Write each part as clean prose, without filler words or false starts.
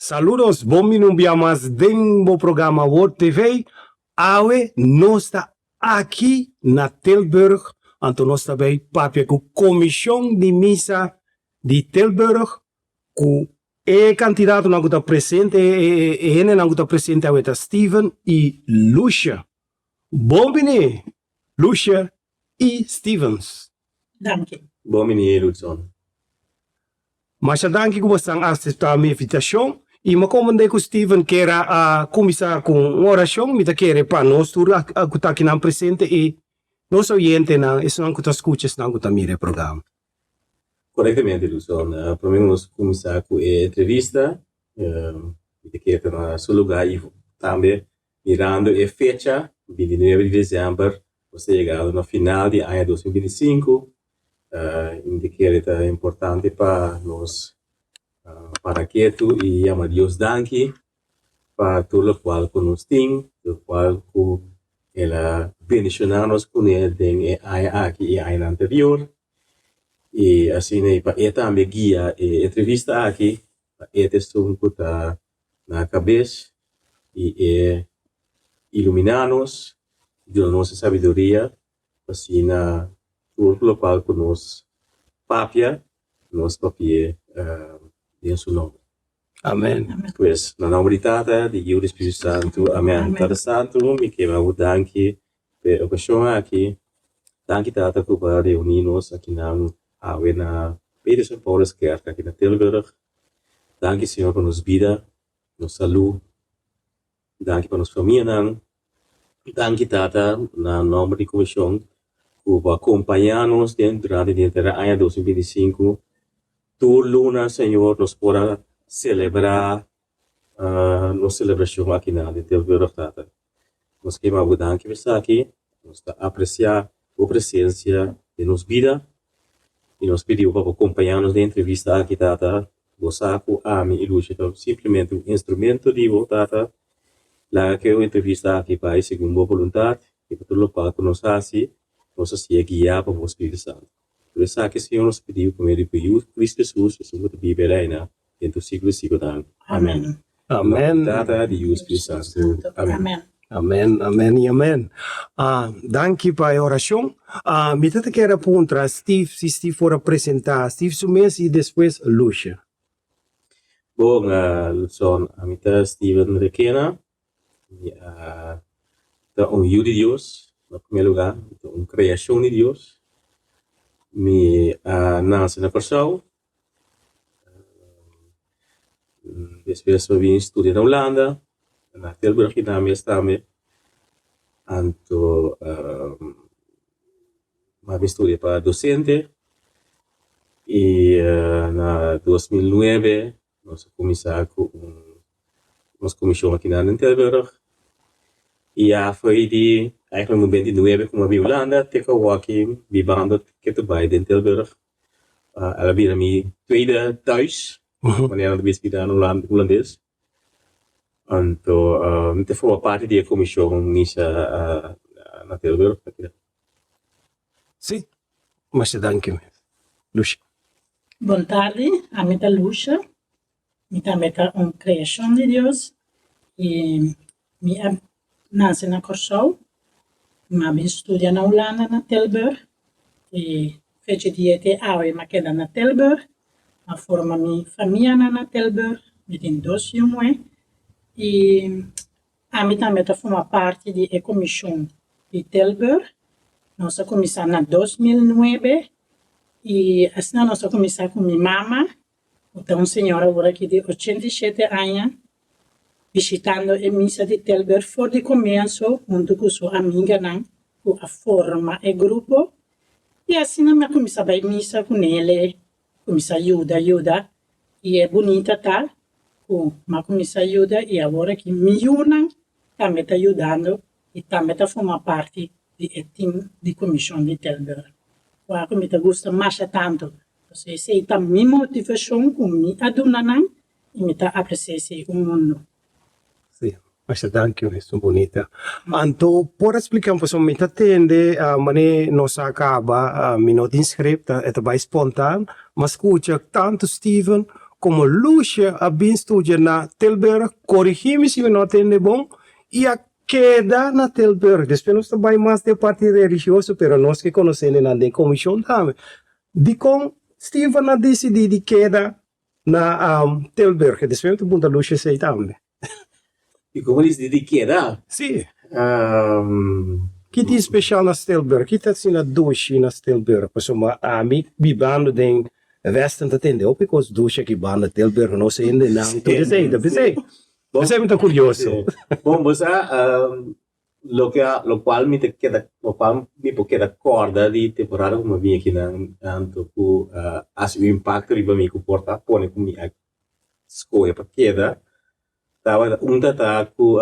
Saludos, bon bini un bia mas den bo programa Word TV. Awe nos ta aki na Tilburg, anto nos ta bay papia cu Comision di Misa di Tilburg cu e candidatonan cu ta presente, e hendenan cu ta presente awe ta Steven y Lucia. Bon bini Lucia y Stevens. Danki. Bon bini Ludson. Masha danki ku bosan a aseptá mi invitashon i mi a komprendé ku Steven kier a kuminsá ku un orashon. Mi ta kere pa nos tur ku ta akinan presente i nos oyentenan, esnan ku ta skucha, esnan ku ta mira e programa. Korektamente Luson. Promé ku nos kuminsá ku e entrevista, mi ta kere ta na su lugá i tambe mirando e fecha, bintinuebe di desèmber, nos ta yegando na final di aña 2025. I mi ta kere ta importante pa nos para ketu i yama Dios danki pa tur lokual ku nos tin, lokual ku el a bendishoná nos kuné den e aña aki i añanan anterior. I asina i pa e tambe guia e entrevista aki, pa e ta esun ku ta na kabes i e iluminá nos, duna nos e sabiduria pa asina tur lokual ku nos papia, nos papi'é den su nòmber. Amen. Pues, na nòmber di Tata, di Yiu, di Spiritu Santu. Amen. Tata Santu, mi ke manda bo danki pa e okashon aki. Danki, Tata, ku bo a reuní nos akinan awe na Petrus en Pauluskerk aki na Tilburg. Danki, Señor, pa nos bida, nos salú. Danki pa nos famianan. Danki, Tata, na nòmber di komishon ku bo a kompañá nos den durante di henter aña 2025. Tur luna, Señor, nos por a selebrá nos selebrashon akinan den Tilburg, Tata. Nos ke maba bo danki pa esaki. Nos ta apresiá bo presensia den nos bida i nos pidi bo pa bo kompañá nos den e entrevista aki, Tata. Bo sa ku ami i Lucia ta simplemente un instrumento di bo, Tata. Laga ku e entrevista aki bai segun bo boluntat i pa tur lokual ku nos hasi, nos a siña guiá pa bo Spiritu Santu. Tur esaki, Señor, nos pidi bo pa medio di bo Yu, Cristo Jesus, esun ku ta biba i reina den tur siglo di siglonan. Amen. Amen. Tata, di Yu, Spiritu Santu. Amen. Amen, amen i amen. Ah, danki pa e orashon. Ah, mi ta ta kere puntra Steve si Steve por a presentá Steve su mes i despues Lucia. Bon, Lutzon, ami ta Steven Requena. Mi a ta un yu di Dios na primer lugar, mi ta un kreashon di Dios. Mi a nase na Kòrsou, Despues mi a bin studia na Hulanda, na Tilburg kinan mes tambe. Anto mi a bin studia pa docente y na 2009 nos a cuminsa cu un nos comision akinan den Tilburg y ya foi di eigenlijk 99 cu mi a bin Hulanda te cu awoki bibando ke ta bay den Tilburg. El a bira mi tweede thuis, manera nan ta bisa na hulandes. Anto mi ta forma parti di e komishon misa na Tilburg. Sí, masha danki mes. Lucia. Bon tardi, ami ta Lucia. Mi tambe ta un kreashon di Dios i mi a nase na Kòrsou. Mi a bin studia na Hulanda na Tilburg i fecha di e te awe mi a keda na Tilburg. Mi a forma mi famianan na Tilburg, mi tin dos yu muhé i ami tambe ta forma parti di e komishon di Tilburg. Nos a kuminsá na 2009 i asina nos a kuminsá ku mi mama Bo ta un señora awor aki di 87 aña bishitando e misa di Tilburg for di komienso huntu ku su amiganan ku a forma e grupo i asina mi a kuminsá bai misa ku nele, kuminsá yuda yuda i e bunita ta ku mi a kuminsá yuda i awor aki mi yunan tambe ta yudando i tambe ta forma parti di e tim di komishon di Tilburg kua ku mi ta gusta masha tantu. Pasobra esei ta mi motivashon ku mi a duna nan i mi ta apresiá esei un mundu. Sí, masha danki mes, un bunita. Anto por a splika un pasobra mi ta tende manera nos a kaba, mi no tin script, e ta bai spontan, m'a skucha tantu Steven. komo Lucia a bin studia na Tilburg, korigí mi si mi no a tende bon, i a keda na Tilburg. Despues nos ta bai mas den parti religioso, pero nos ke konosé nan den komishon tambe. Dikon Steven a disidí di keda na Tilburg? Despues mi ta puntra Lucia esei tambe. Dikon a disidí di keda? Sí. Ki tin speshal na Tilburg? Ki ta asina dushi na Tilburg? Pasobra ami bibando den Westen ta tende hopi kos dushi aki banda Tilburg, nos hendenan tur esei ta p'esei. P'esei mi ta kurioso. Bon, bo sa loke a lokual mi ta keda lokual mi por keda kòrda di temporada ku mi a bini akinan anto ku a hasi un impakto riba mi ku por ta pone ku mi a skohe pa keda tabata un ta ta ku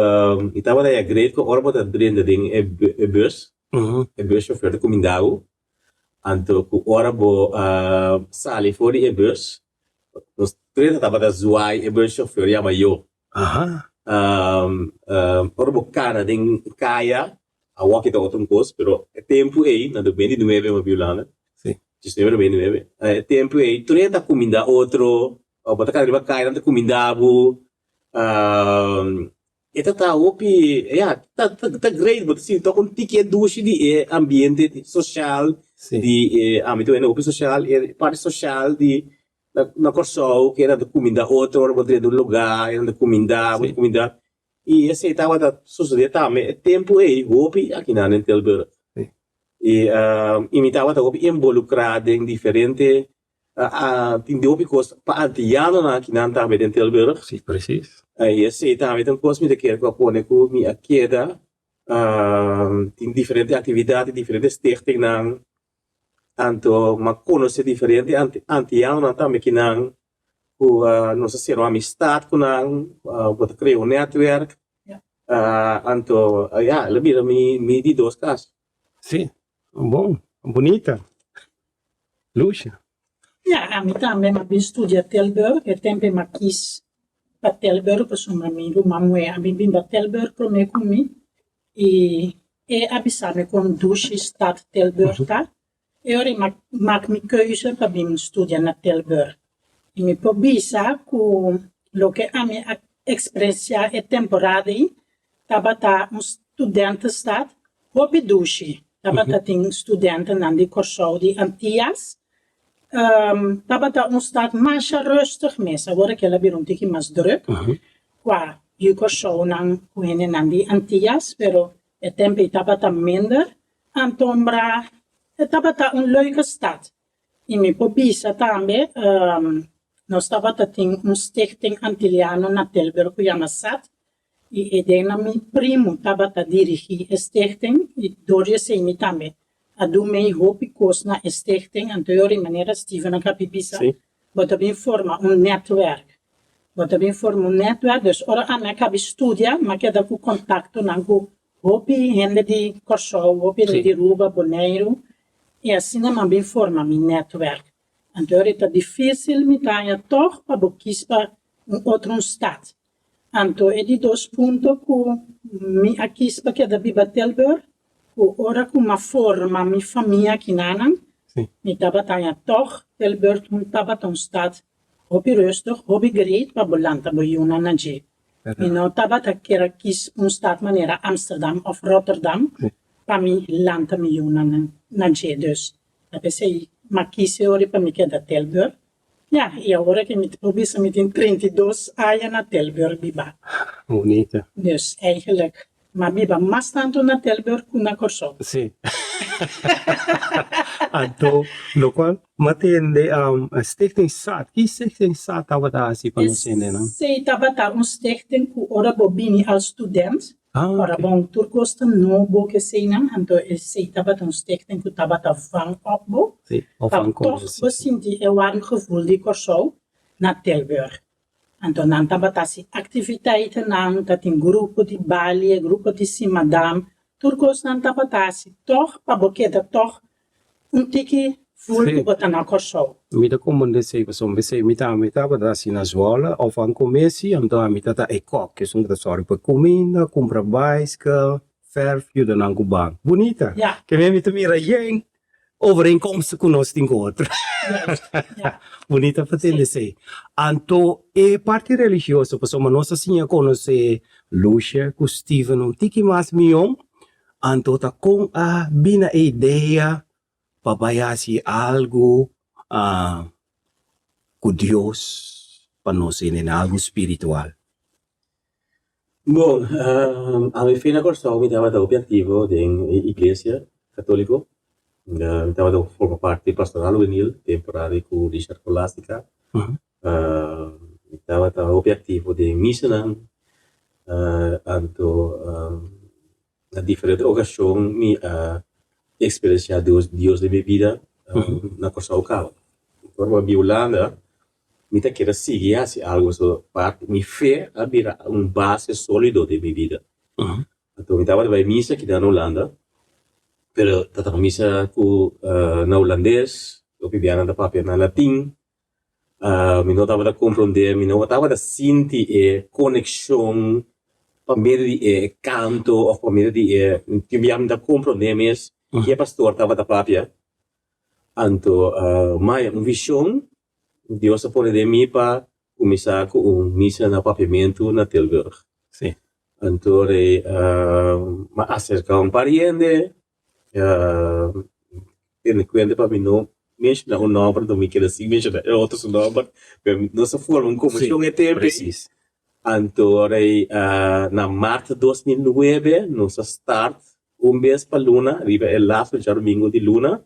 mi tabata ya great ku ora bo ta drenta den e bus e bus shofèr ta kuminda bo anto ku ora bo sali for di e bus nos tres tabata zwaai e bus shofèr yama yo. Ora bo kana den kaya, awor ki ta otro un kos, pero e tempu ei, na 2009 mi a biba Hulanda, 19 2009, e tempu ei tur hende ta kuminda otro, bo ta kana riba kaya nan ta kuminda bo, e ta ta hopi, ya, ta ta great, bo ta sinti tok un tiki e dushi di e ambiente sosial di e ami ta wende hopi sosial, e parti sosial di Na Kòrsou ku nan ta kuminda otro ora bo drenta un lugá nan ta kuminda bo ta kuminda i esei tabata sosodé tambe e tempu ei hopi akinan den Tilburg i i mi tabata hopi involukrá den diferente tin hopi kos pa antianonan akinan tambe den Tilburg i esei tambe ta un kos mi ta kere ku a pone ku mi a keda tin diferente aktividat diferente stichtingnan. Anto m'a konosé diferente antianonan tambe ki nan ku nos a sera un amistat ku nan, bo ta krea un nètwèrk. Anto ya, el a bira mi di dos kas. Sí, bon, bunita. Lucia. Ya, ami tambe m'a bin studia Tilburg, e tempu m'a kis pa Tilburg pasobra mi ruman muhé a bin biba Tilburg promé ku mi i E a bisa mi kon dushi stad Tilburg ta, e ora i mak mi keuze pa bin studia na Tilburg. I mi por bisa ku loke ami a eksperensiá e temporada ei tabata un studentenstad hopi dushi. Tabata tin studentenan di Kòrsou, di Antias. Tabata un stad masha rustig mes, awor a keda bira un tiki mas druk. Kua yu Kòrsounan ku hendenan di Antias, pero e tempu ei tabata minder, antombra e tabata un leuke stad. I mi por bisa tambe, nos tabata tin un stichting Antiliano na Tilburg ku yama sat, i e dennan mi primu tabata dirigí e stichting, i dor di esei mi tambe a dun mei hopi kos na e stichting, anto e ora i manera Steven a kapi bisa, Bo ta bin forma un netwerk. Bo ta bin forma un netwerk, dus ora ami a kabi studia, mi a keda ku kontaktonan ku hopi hende di Kòrsou, hopi hende di Aruba, Boneiru, i asina mi a bin forma mi netwerk. Anto ora ta difísil mi ta haña tòg pa bo kis pa un otro un stat. Anto e di dos punto ku mi a kis pa keda biba Tilburg, ku ora ku m'a forma mi famia kinanan, mi tabata haña tòg Tilburg tabata un stat hopi rustig, hopi great pa bo lanta bo yunan na dje. Mi no tabata kier a kis un stat manera Amsterdam òf Rotterdam pa mi lanta mi yunan na dje. Dus ta p'esei m'a kis e ora pa mi keda Tilburg. Ya, i awor aki mi ta por bisa mi tin 32 aña na Tilburg biba. Bunita. Dus eigenlijk m'a biba mas tantu na Tilburg ku na Kòrsou. Sí. Anto lokual m'a tende Stichting Sat, ki Stichting Sat tabata hasi pa nos hendenan? Esei tabata un stichting ku ora bo bini als student, Ora bon, tur kos ta nobo ku eseinan, anto esei tabata un stichting ku tabata vang op bo, pa tòg bo sinti e warm gevoel di Kòrsou na Tilburg. Anto nan tabata hasi aktiviteitennan, ta tin grupo di balie, grupo di simadam, tur kos nan tabata hasi tòg pa bo keda tòg Un tiki ful ku bo ta na Kòrsou. Mi ta komprendé esei pasobra esei mi tambe tabata hasi na Zwolle òf an komesi anto ami ta ta e kòk esun ku ta sòru pa e kuminda, kumpra baiskel, fèrf, yuda nan ku ban. Bunita! Ke mi ta mira yen. Overeenkomsten ku nos tin ku otro. Juist, ja. Bunita pa tende esei. Anto e parti religioso, pasobra nos a siña konosé Lucia ku Steven un tiki mas mion, anto ta kon a bina e idea pa bai hasi algu ku Dios pa nos hende, algu spiritual. Bon, ami fe na Kòrsou mi tabata hopi aktivo den e iglesia katóliko. Mi tabata forma parti di pastoral hubenil temporada ku Richard Colastica. Mi tabata hopi aktivo den misanan, anto Na diferente okashon mi a eksperensiá Dios Dios den mi bida na Kòrsou kaba. Ora mi a bin Hulanda mi ta kere sigui hasi algu so parti mi fe a bira un base sólido den mi bida. Anto mi tabata bai misa kida na Hulanda pero tabata misa ku na hulandes hopi biaha nan ta papia na latin. Mi no tabata komprondé, mi no tabata sinti e konekshon pa medio di e kanto òf pa medio di e, tin bia mi ta komprondé mes ke pastor tabata papia. Anto maya un vishon Dios a pone den mi pa kuminsá ku un misa na papiamentu na Tilburg. Anto rei mi a aserká un par hende. Tene kuenta pa mi no menshona un nòmber, no mi keda sin menshona e otro su nòmber, pero nos a forma un komishon e tempu ei. Anto ora ei na mart 2009 nos a start un bes pa luna riba e lastu djadumingu di luna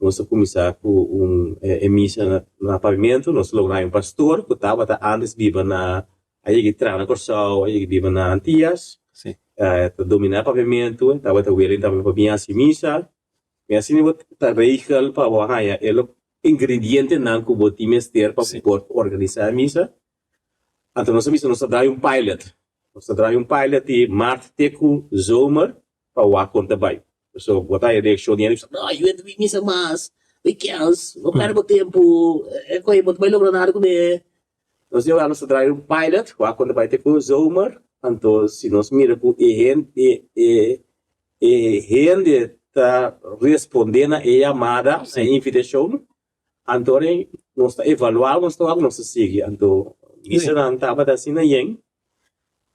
nos a kuminsá ku un e misa na pavimentu. Nos a logra haña un pastor ku tabata antes biba na A yega i traha na Kòrsou, a yega i biba na Antias. E ta dominá papiamentu, e tabata willing tambe pa bin hasi misa. Mi asina bo ta regel pa bo haña e ingredientenan ku bo tin mester pa bo por organisá e misa. Anto nos a bisa nos ta drai un pilot. Nos ta drai un pilot di mart te ku zomer pa wak kon ta bai. So bo ta haña reakshon di hende bisa, no, yu e ta bin misa mas, bo kens, bo pèrdè bo tempu, e koe bo ta bai logra nada kuné. Nos di ora nos ta draai un pilot wak kon ta bai te ku zomer, anto si nos mira ku e hende e e hende ta respondé na e yamada, na e invitashon, anto ora nos ta evaluá nos ta wak nos ta sigui. Anto misanan tabata asina yen,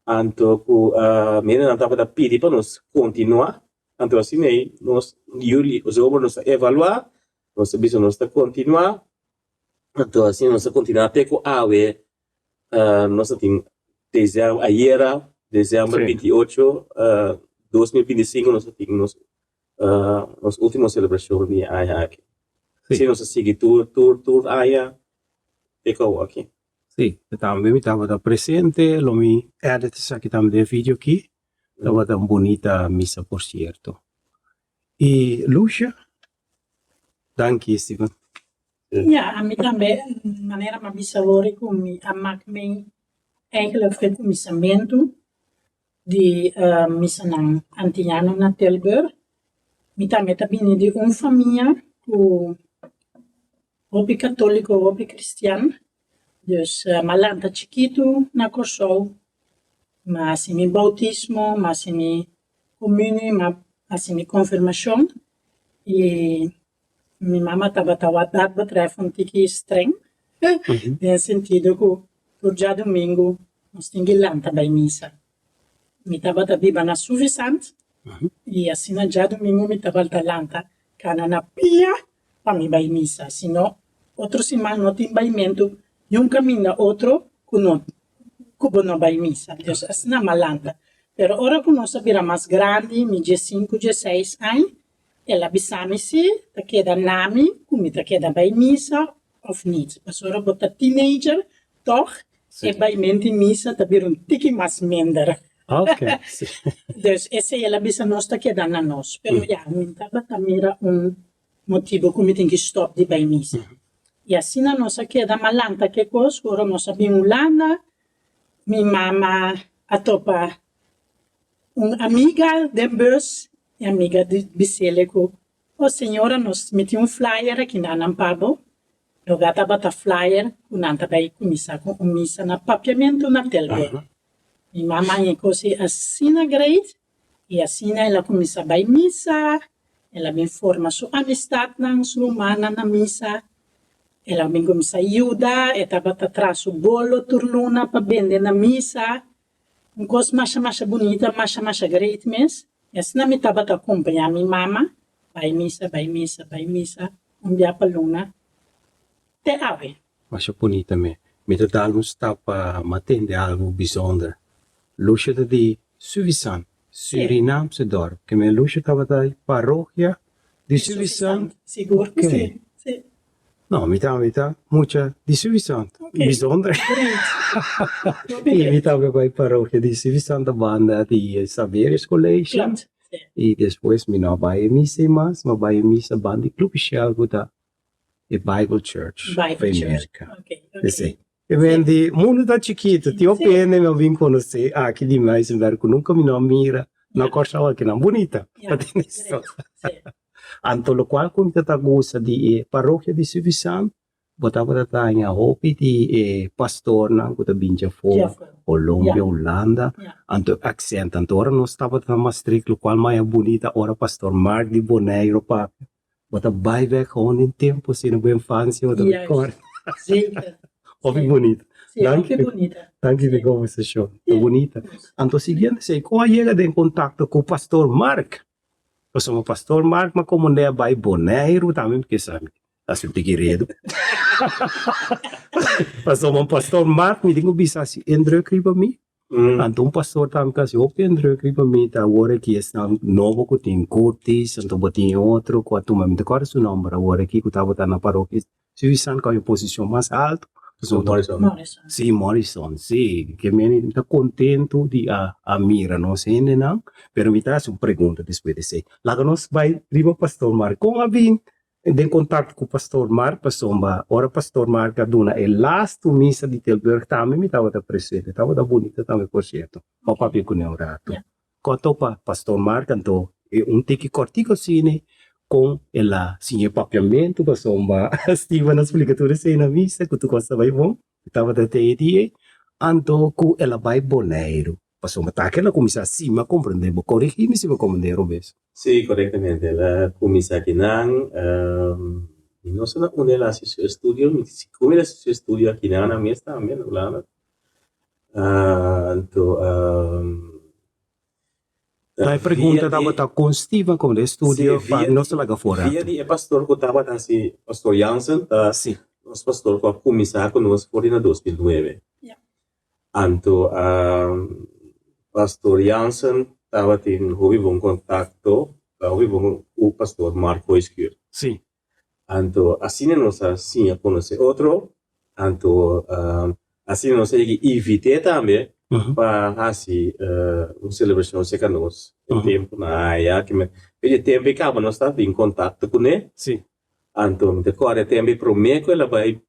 anto ku mendenan tabata pidi pa nos kontinuá, anto asina ei nos yuli zomer nos ta evaluá, nos ta bisa nos ta kontinuá. Anto asina nos a kontinuá te ku awe. Nos a tin desèmber, ayera desèmber 28 2025 nos a tin nos nos último selebrashon di e aña aki. Asina nos a sigui tur tur tur aña te ku awo aki. Sí, tambe mi tabata presente, lo mi edit esaki tambe den e video aki. Tabata un bunita misa por sierto. I Lucia? Danki Steven. Ja, ami tambe, manera mi a bisa awor ku mi a mak mi eigenlijk for e kuminsamentu di misanan antiano na Tilburg. Mi tambe ta bini di un famia ku hopi katoliko, hopi kristian. Dus mi a lanta chikitu na Kòrsou, mi a hasi mi boutismo, mi a hasi mi Comuni m'a haci mi confirmacion y mi mama tabata wat dat betreft un tiki streng den e sentido cu tur djadumingu nos tin ki lanta bay misa. Mi tabata biba na Suffisant y asina djadumingu mi tabata lanta cana na pia pa mi bay misa, sino otro siman no tin baymentu niun caminda otro cu no ku bo no bai misa. Dus asina m'a lanta. Pero ora ku nos a bira mas grandi, mi diesinku, dieseis aña, el a bisa mi si ta keda na mi ku mi ta keda bai misa òf nit. Pasobra bo ta teenager tòg e baimentu di misa ta bira un tiki mas minder. Dus esei el a bisa nos ta keda na nos. Pero ya, mi tabata mira un motibu ku mi tin ki stòp di bai misa. I asina nos a keda malanta ke kos ku ora nos a bin Hulanda, mi mama a topa un amiga den bus, e amiga di bis'el ku, Oh señora nos mi tin un flyer aki na nan pa bo. Loga tabata flyer ku nan ta bai kuminsá ku un misa na Papiamentu na Tilburg. Mi mama haña e kos ei asina great i asina el a kuminsá bai misa. El a bin forma su amistatnan, su rumannan na misa. El a bin kuminsá yuda, e tabata traha su bolo tur luna pa bende na misa. Un kos masha masha bunita, masha masha great mes. I asina mi tabata akompañá mi mama bai misa, bai misa, bai misa, un bia pa luna te awe. Masha bunita me. Mi ta dal un stap pa matende algu bisonder. Lucia ta di Suvisan, Surinaamse dorp. Ke men Lucia tabata di parokia di Suvisan? Sigur ku si, si. No, mi tambe ta mucha di Suvisan. Bisonder. I mi tambe bai parokia di Suvisan ta banda di Saberius College. I despues mi no a bai e misa ei mas, mi a bai e misa banda di Club Shell ku ta e Bible Church Bible Church. Merca. Esei. E men di mundu ta chikitu, tin hopi hende mi a bin konosé aki di Muizenberg ku nunka mi no a mira na Kòrsou akinan. Bunita pa tene esto. Anto lokual ku mi ta ta gusta di e parokia di Suffisant, bo tabata ta haña hopi di e pastornan ku ta bin djafó, Colombia, Hulanda, anto e aksènt. Anto ora nos tabata na Maastricht lokual maya bunita ora pastor Mark di Boneiru papia. Bo ta bai bek gewoon den tempo asina bo infancia bo ta Juist. recorda. Zeker. Hopi Sí. bunita. Sí, Danki. hopi bunita. Danki Sí. p'e conversacion. Ta Sí. bunita. Anto siguiente esei, con a yega den contacto cu Pastor Mark? Pasobra Pastor Mark m'a comand'é a bai Boneiru tambe mi ke sa mi hasi un tiki redu. Pasobra Pastor Mark mi tin cu bisa hasi indruk riba mi. Anto un pastor tambe ta hasi hopi indruk riba mi ta awor aki esnan nobo ku tin Curtis anto bo tin e otro ku a tuma mi ta kòrda su nòmber awor aki ku tabata na parokia Suisan ku a un posishon mas alto Morrison. Morrison. Si Morrison si ke meni mi ta kontentu di a a mira nos hendenan pero mi ta hasi un pregunta despues di esei laga nos bai riba pastor Mark kon a bin Den kontakto ku Pastor Mark pasobra ora Pastor Mark a duna e lastu misa di Tilburg tambe mi tabata presente. Tabata bunita tambe por sierto. Bo a papia kuné un ratu. Kon a topa Pastor Mark anto e un tiki kòrtiku asina kon el a siña e papiamentu pasobra Steven a splika tur esei na misa ku tur kos ta bai bon. E tabata te e dia ei anto ku el a bai Boneiru pasobra ta ke el a kuminsá sima komprendé bo. Korigí mi si bo komprendé robes. Sí, korektamente. El a kuminsá akinan. Mi no sa na unda el a hasi su estudio. Mi si ku el a hasi su estudio akinan nan mes tambe na Hulanda. Anto Ta e pregunta tabata kon Steven kon e estudio pa no ta laga for Via rato. di e pastor ku tabata hasi, Pastor Jansen, ta nos pastor ku a kuminsá ku nos for di na 2009. Anto Pastor Jansen tabatin hopi bon kontakto, hopi bon ku Pastor Mark Hooijschuur. Sí. Anto asina nos a siña konosé otro, anto asina nos a yega invit'é tambe pa hasi un selebrashon serka nos e tempunan aya. P'e tempu ei kaba nos tabatin kontakto kuné. Sí. Anto mi ta kòrda e tempu ei promé ku el a bai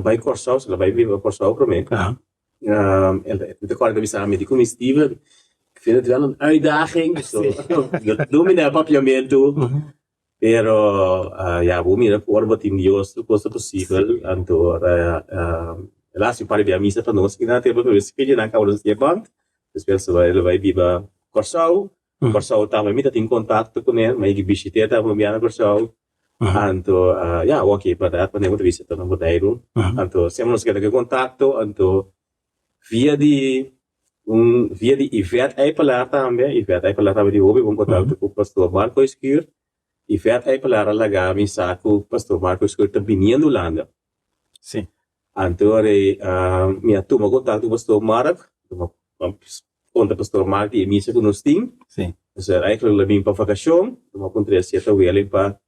bai Kòrsou, el a bai biba Kòrsou promé. Mi ta kòrda el a bisa mi, di ku mi Steven, ik vind het wel een uitdaging, so domina e papiamentu, pero ya bo mira ku ora bo tin Dios tur kos ta posibel, anto el a hasi un par di bia misa pa nos, i nan a tempu ku nan kaba nos hasié band, despues el a bai biba Kòrsou, Kòrsou tambe mi ta tin kontakto kuné, mi a yega bishit'é tambe un bia na Kòrsou. Anto ya awor aki bèrdat manera bo ta bisa ta na Boneiru. Anto semper nos keda ku e kontakto anto via di un via di Yvette Eipelaar tambe, Yvette Eipelaar tambe tin hopi bon kontakto ku Pastor Marco Escuur. Yvette Eipelaar a laga mi sa ku Pastor Marco Escuur ta biniendo Hulanda. Sí. Anto rei mi a tuma kontakto ku Pastor Mark, konta Pastor Mark di e misa ku nos tin. Sí. Nos a eigenlijk lo bin pa vakashon, nos a puntra si e ta willing pa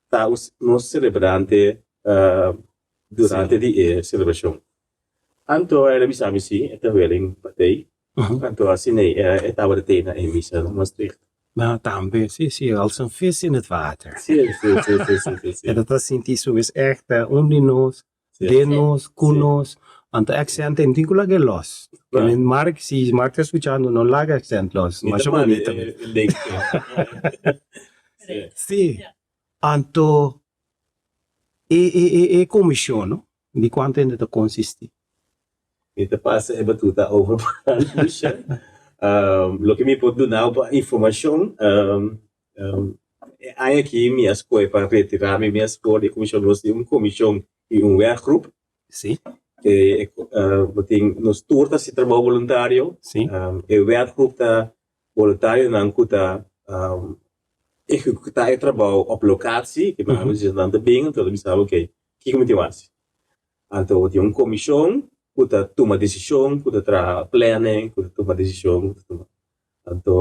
ta nos selebrante durante di e selebrashon. Anto el a bisa mi si, e ta willing pa tei. Anto asina e tabata tei na e misa na Maastricht. Nou, tambe, sí, sí, als een vis in het water. Sí, sí, sí, sí, sí, sí, sí. E ta ta sinti su mes echt un di nos, den nos, ku nos. Anto accent e no tin ku laga e los. Mark, si Mark ta escuchando, no laga accent los. Mi ta Masha manda bonito. e link. Sí. Sí. Anto e e e e comision, no? Di cuanto hende ta consisti? Mi ta pasa e batuta over pa Lucia. Loke mi por duna bo pa informacion. E aña aki mi a skohe pa retirá mi mes for di e komishon. Nos tin un komishon i un werkgroep. Sí. E bo tin nos tur ta hasi trabou boluntario. Sí. E werkgroep ta boluntarionan ku ta ehekutá e trabou op lokatie. Ke nan bisa nan ta bin anto ta bisa bo okay kiko mi tin wak hasi. Anto bo tin un komishon ku ta tuma desishon, ku ta traha planning, ku ta tuma desishon, ku ta tuma. Anto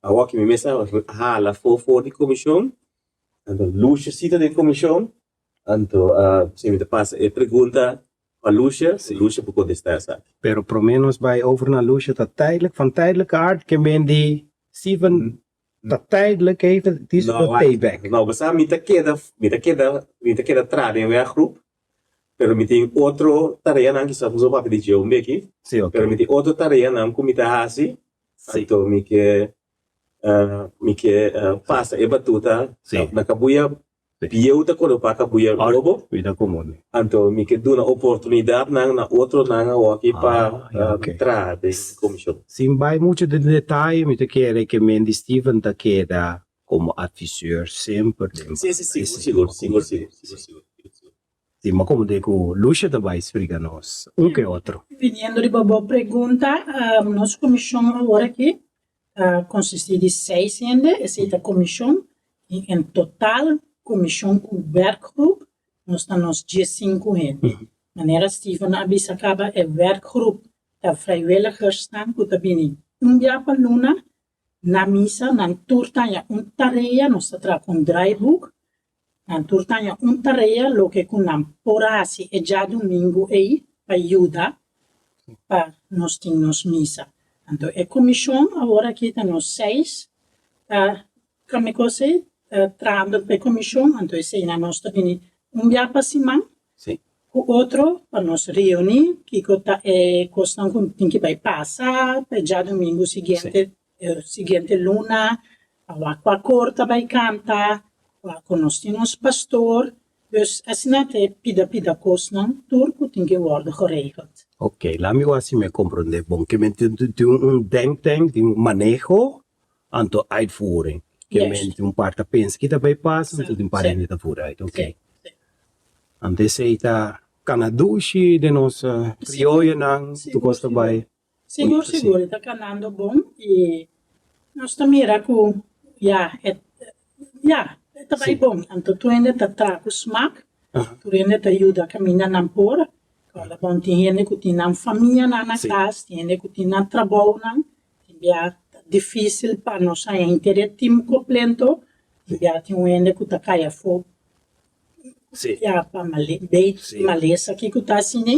awoki mi mes a hala afó for di komishon, anto Lucia si ta den komishon, anto si mi ta pasa e pregunta pa Lucia, Lucia por kontestá esaki. Pero promé nos bai over na Lucia ta tijdelijk, van tijdelijke aard ke men di Steven ta tijdelijk even, het is een payback. No, bo sa mi ta keda, mi ta keda, mi ta keda traha den werkgroep, pero mi tin otro tareanan, kisas nos a papia di dje un beki, Sí, ok. pero mi tin otro tareanan ku mi ta hasi, Sí. anto mi ke, mi ke pasa e batuta Sí. na kabuya Bieu ta kolopá kabuya nobo. Mi ta komo. Anto mi ke duna oportunidatnan na otronan awoki pa traha den komishon. Sin bai muchu den detaye, mi ta kere ke Mendy Steven ta keda komo adviseur semper den banda. Si, si, sigur, sigur, sigur, sigur, sigur. Si, mi a komende ku Lucia ta bai splika nos un ke otro. Viniendo riba bo pregunta, nos komishon awor aki ta konsistí di seis hende, esei ta komishon, i en total komishon ku werkgroep nos ta nos diesinku hende. Manera Steven a bisa kaba e werkgroep ta vrijwilligersnan ku ta bini un bia pa luna na misa, nan tur ta haña un tarea, nos ta traha ku un draaiboek, nan tur ta haña un tarea loke ku nan por hasi e djadumingu ei pa yuda pa nos tin nos misa. Anto e komishon awor aki ta nos seis ta kami kos ei ta trahando pa e komishon anto eseinan nos ta bini un bia pa siman ku otro pa nos reuní kiko ta e kosnan ku tin ki bai pasa pa e djadumingu siguiente e siguiente luna pa wak kua kor ta bai kanta wak ku nos tin nos pastor Dus asina ta e pida pida kosnan tur ku tin ke wòrdu geregeld. Ok, laat mi wak si mi a komprondé bon. Ke men tin tin un denktank, tin un maneho, anto uitvoering. Ke men tin un par ta pensa ki ta bai pasa, anto tin un par hende ta voer uit. Ok. Anto esei ta kana dushi den nos krioyonan, tur kos ta bai. Sigur sigur e ta kanando bon i nos ta mira ku ya e ya e ta bai bon anto tur hende ta traha ku smak tur hende ta yuda kaminda nan por ora bon tin hende ku tin nan famianan na kas tin hende ku tin nan trabounan tin bia ta difisil pa nos haña henter e tim komplento tin bia tin un hende ku ta kai afó ya pa malesa kiko ta asina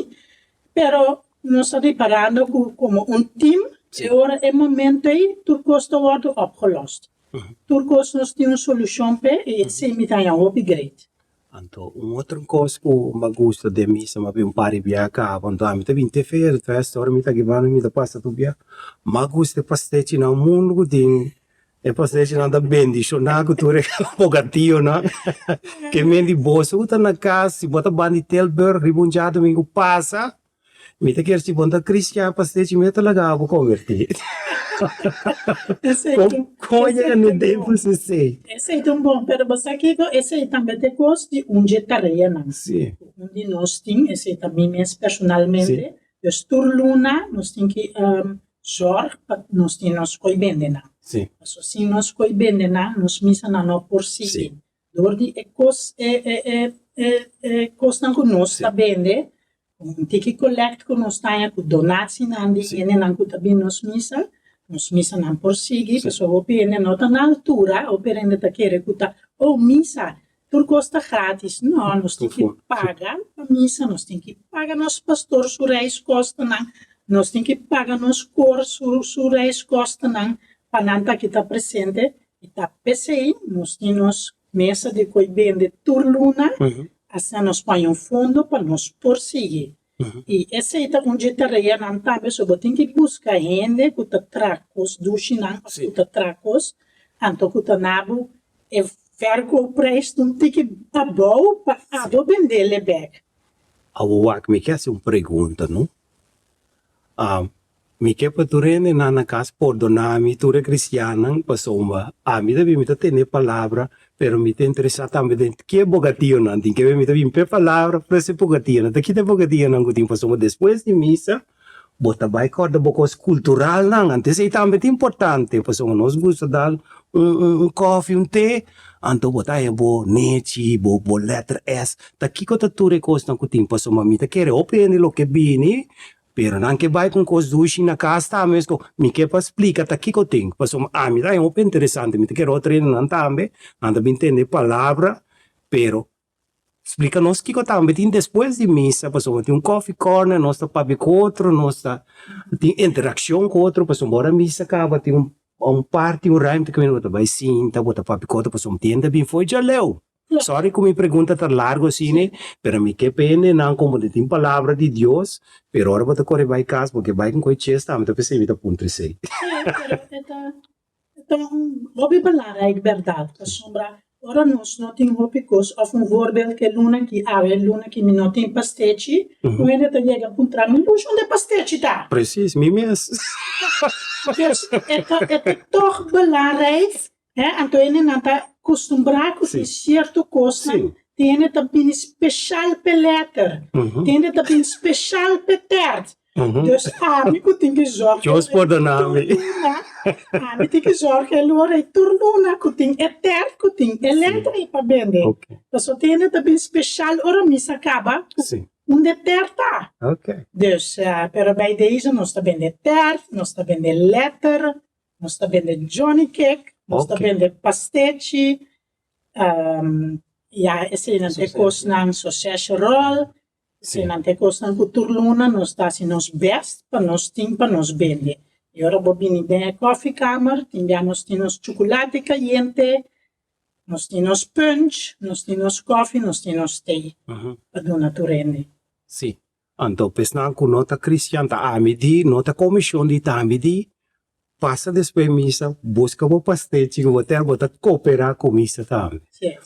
pero Nos ta riparando ku komo un tim e ora e momento ei tur kos ta wòrdu opgelost. Tur kos nos tin un solushon p'e i esei mi ta haña hopi great. Anto un otro kos ku mi a gusta den misa mi a bin un par di bia kaba anto ami ta bin te feestfest ora mi ta aki banda mi ta pasa tur bia mi a gusta e pastechinan mundu ku tin e pastechinan ta bendishoná ku tur e bogationan ke men di boso ku ta na kas si bo ta banda di Tilburg riba un djadumingu pasa Mi ta kier si bo no ta cristian pastechi mi no ta laga bo converti. Con yega na e tempo esei? Esei ta un bon, pero bo sa kiko? Esei tambe ta e kos di un dje tareanan ku un di nos tin, esei ta mi mes personalmente. Dus tur luna nos tin ki zorg pa nos tin nos koi bendenan. Pasobra sin nos koi bendenan nos misanan no por sigui. Dor di e kos e e e e e kosnan ku nos ta bende, un tiki collect ku nos ta haña ku donatsienan di hendenan ku ta bin nos misa, nos misanan por sigui pasobra hopi hende no ta na altura, hopi hende ta kere ku ta oh misa tur kos ta gratis, no nos tin ki paga pa misa, nos tin ki paga nos pastor su reiskostenan, nos tin ki paga nos kor su su reiskostenan pa nan ta aki ta presente. I ta p'esei nos tin nos mesa di koe bende tur luna, asina nos por haña un fondo pa nos por sigui. I esei ta un dje tareanan tambe, so bo tin ki buska hende ku ta traha kos dushinan òf ku ta traha kos, anto ku ta na bo e verkoopprijs ta un tiki abou pa abo bendel e bèk. Awor wak mi ke hasi un pregunta no. Mi ke pa tur hendenan na kas pordona mi, tur e kristiannan, pasobra ami ta bin mi ta tende e palabra, pero mi ta interesá tambe den ke bogationan tin. Ke mi ta bin p'e palabra plus e bogationan. Ta kita e bogationan ku tin? Pasobra despues di misa bo ta bai kòrda bo kos kulturalnan. Anto esei tambe ta importante, pasobra nos gusta dal un kòfi, un te, anto bo ta haña bo nechi, bo lèter S. Ta kiko ta tur e kosnan ku tin? Pasobra mi ta kere hopi hende loke bini Pero nan ke bai ku un kos dushi na kas tambe mes ku mi ke pa splika ta kiko tin pasobra ami ta haña hopi interesante mi ta kere otro hendenan tambe nan ta bin tende e palabra pero splika nos kiko tambe tin despues di misa pasobra tin un coffee corner nos ta papia ku otro nos ta tin interakshon ku otro pasobra ora misa kaba tin un parti un ruimte kaminda bo ta bai sinta bo ta papia ku otro pasobra tin hende ta bin for djaleu. Sorry ku mi pregunta ta largo asina, pero mi ke pende nan komo di tin palabra di Dios, pero ora bo ta kore bai kas bo ke bai ku koe ches tambe ta p'esei mi ta puntra esei. Sí, pero e ta e ta un hopi belangrijk bèrdat, pasobra ora nos no tin hopi kos òf un voorbeeld ke luna ki awe luna ki mi no tin pastechi, un hende ta yega puntra mi, Lush unda e pastechi ta? Precies, mi mes. Dus e ta e ta tòg belangrijk Hè, anto hendenan ta kustumbrá ku tin sierto kosnan, tin hende ta bini speshal p'e lèter, tin hende ta bini speshal p'e tèrt. Dus ami ku tin ki zòrg Dios pordona mi. tur luna, ami tin ki zòrg e lora ei tur luna ku tin e tèrt, ku tin e lèter ei pa bende. Pasobra tin hende ta bini speshal ora misa kaba ku unda e tèrt ta. Dus, pero bij deze nos ta bende tèrt, nos ta bende lèter, Nos ta bende Johnny cake, nos ta bende pastechi, ya eseinan ta e kosnan, sausage roll, eseinan ta e kosnan ku tur luna nos ta hasi nos best pa nos tin pa nos bende. I ora bo bini den e kòfikamer tin bia nos tin nos chukulati kayente, nos tin nos punch, nos tin nos kòfi, nos tin nos te pa duna tur hende. Sí, Anto pesnan ku no ta kristian ta ami di, no ta komishon di ta ami di, pasa despues misa, buska bo pastechi ku bo ten, bo ta koperá ku misa tambe.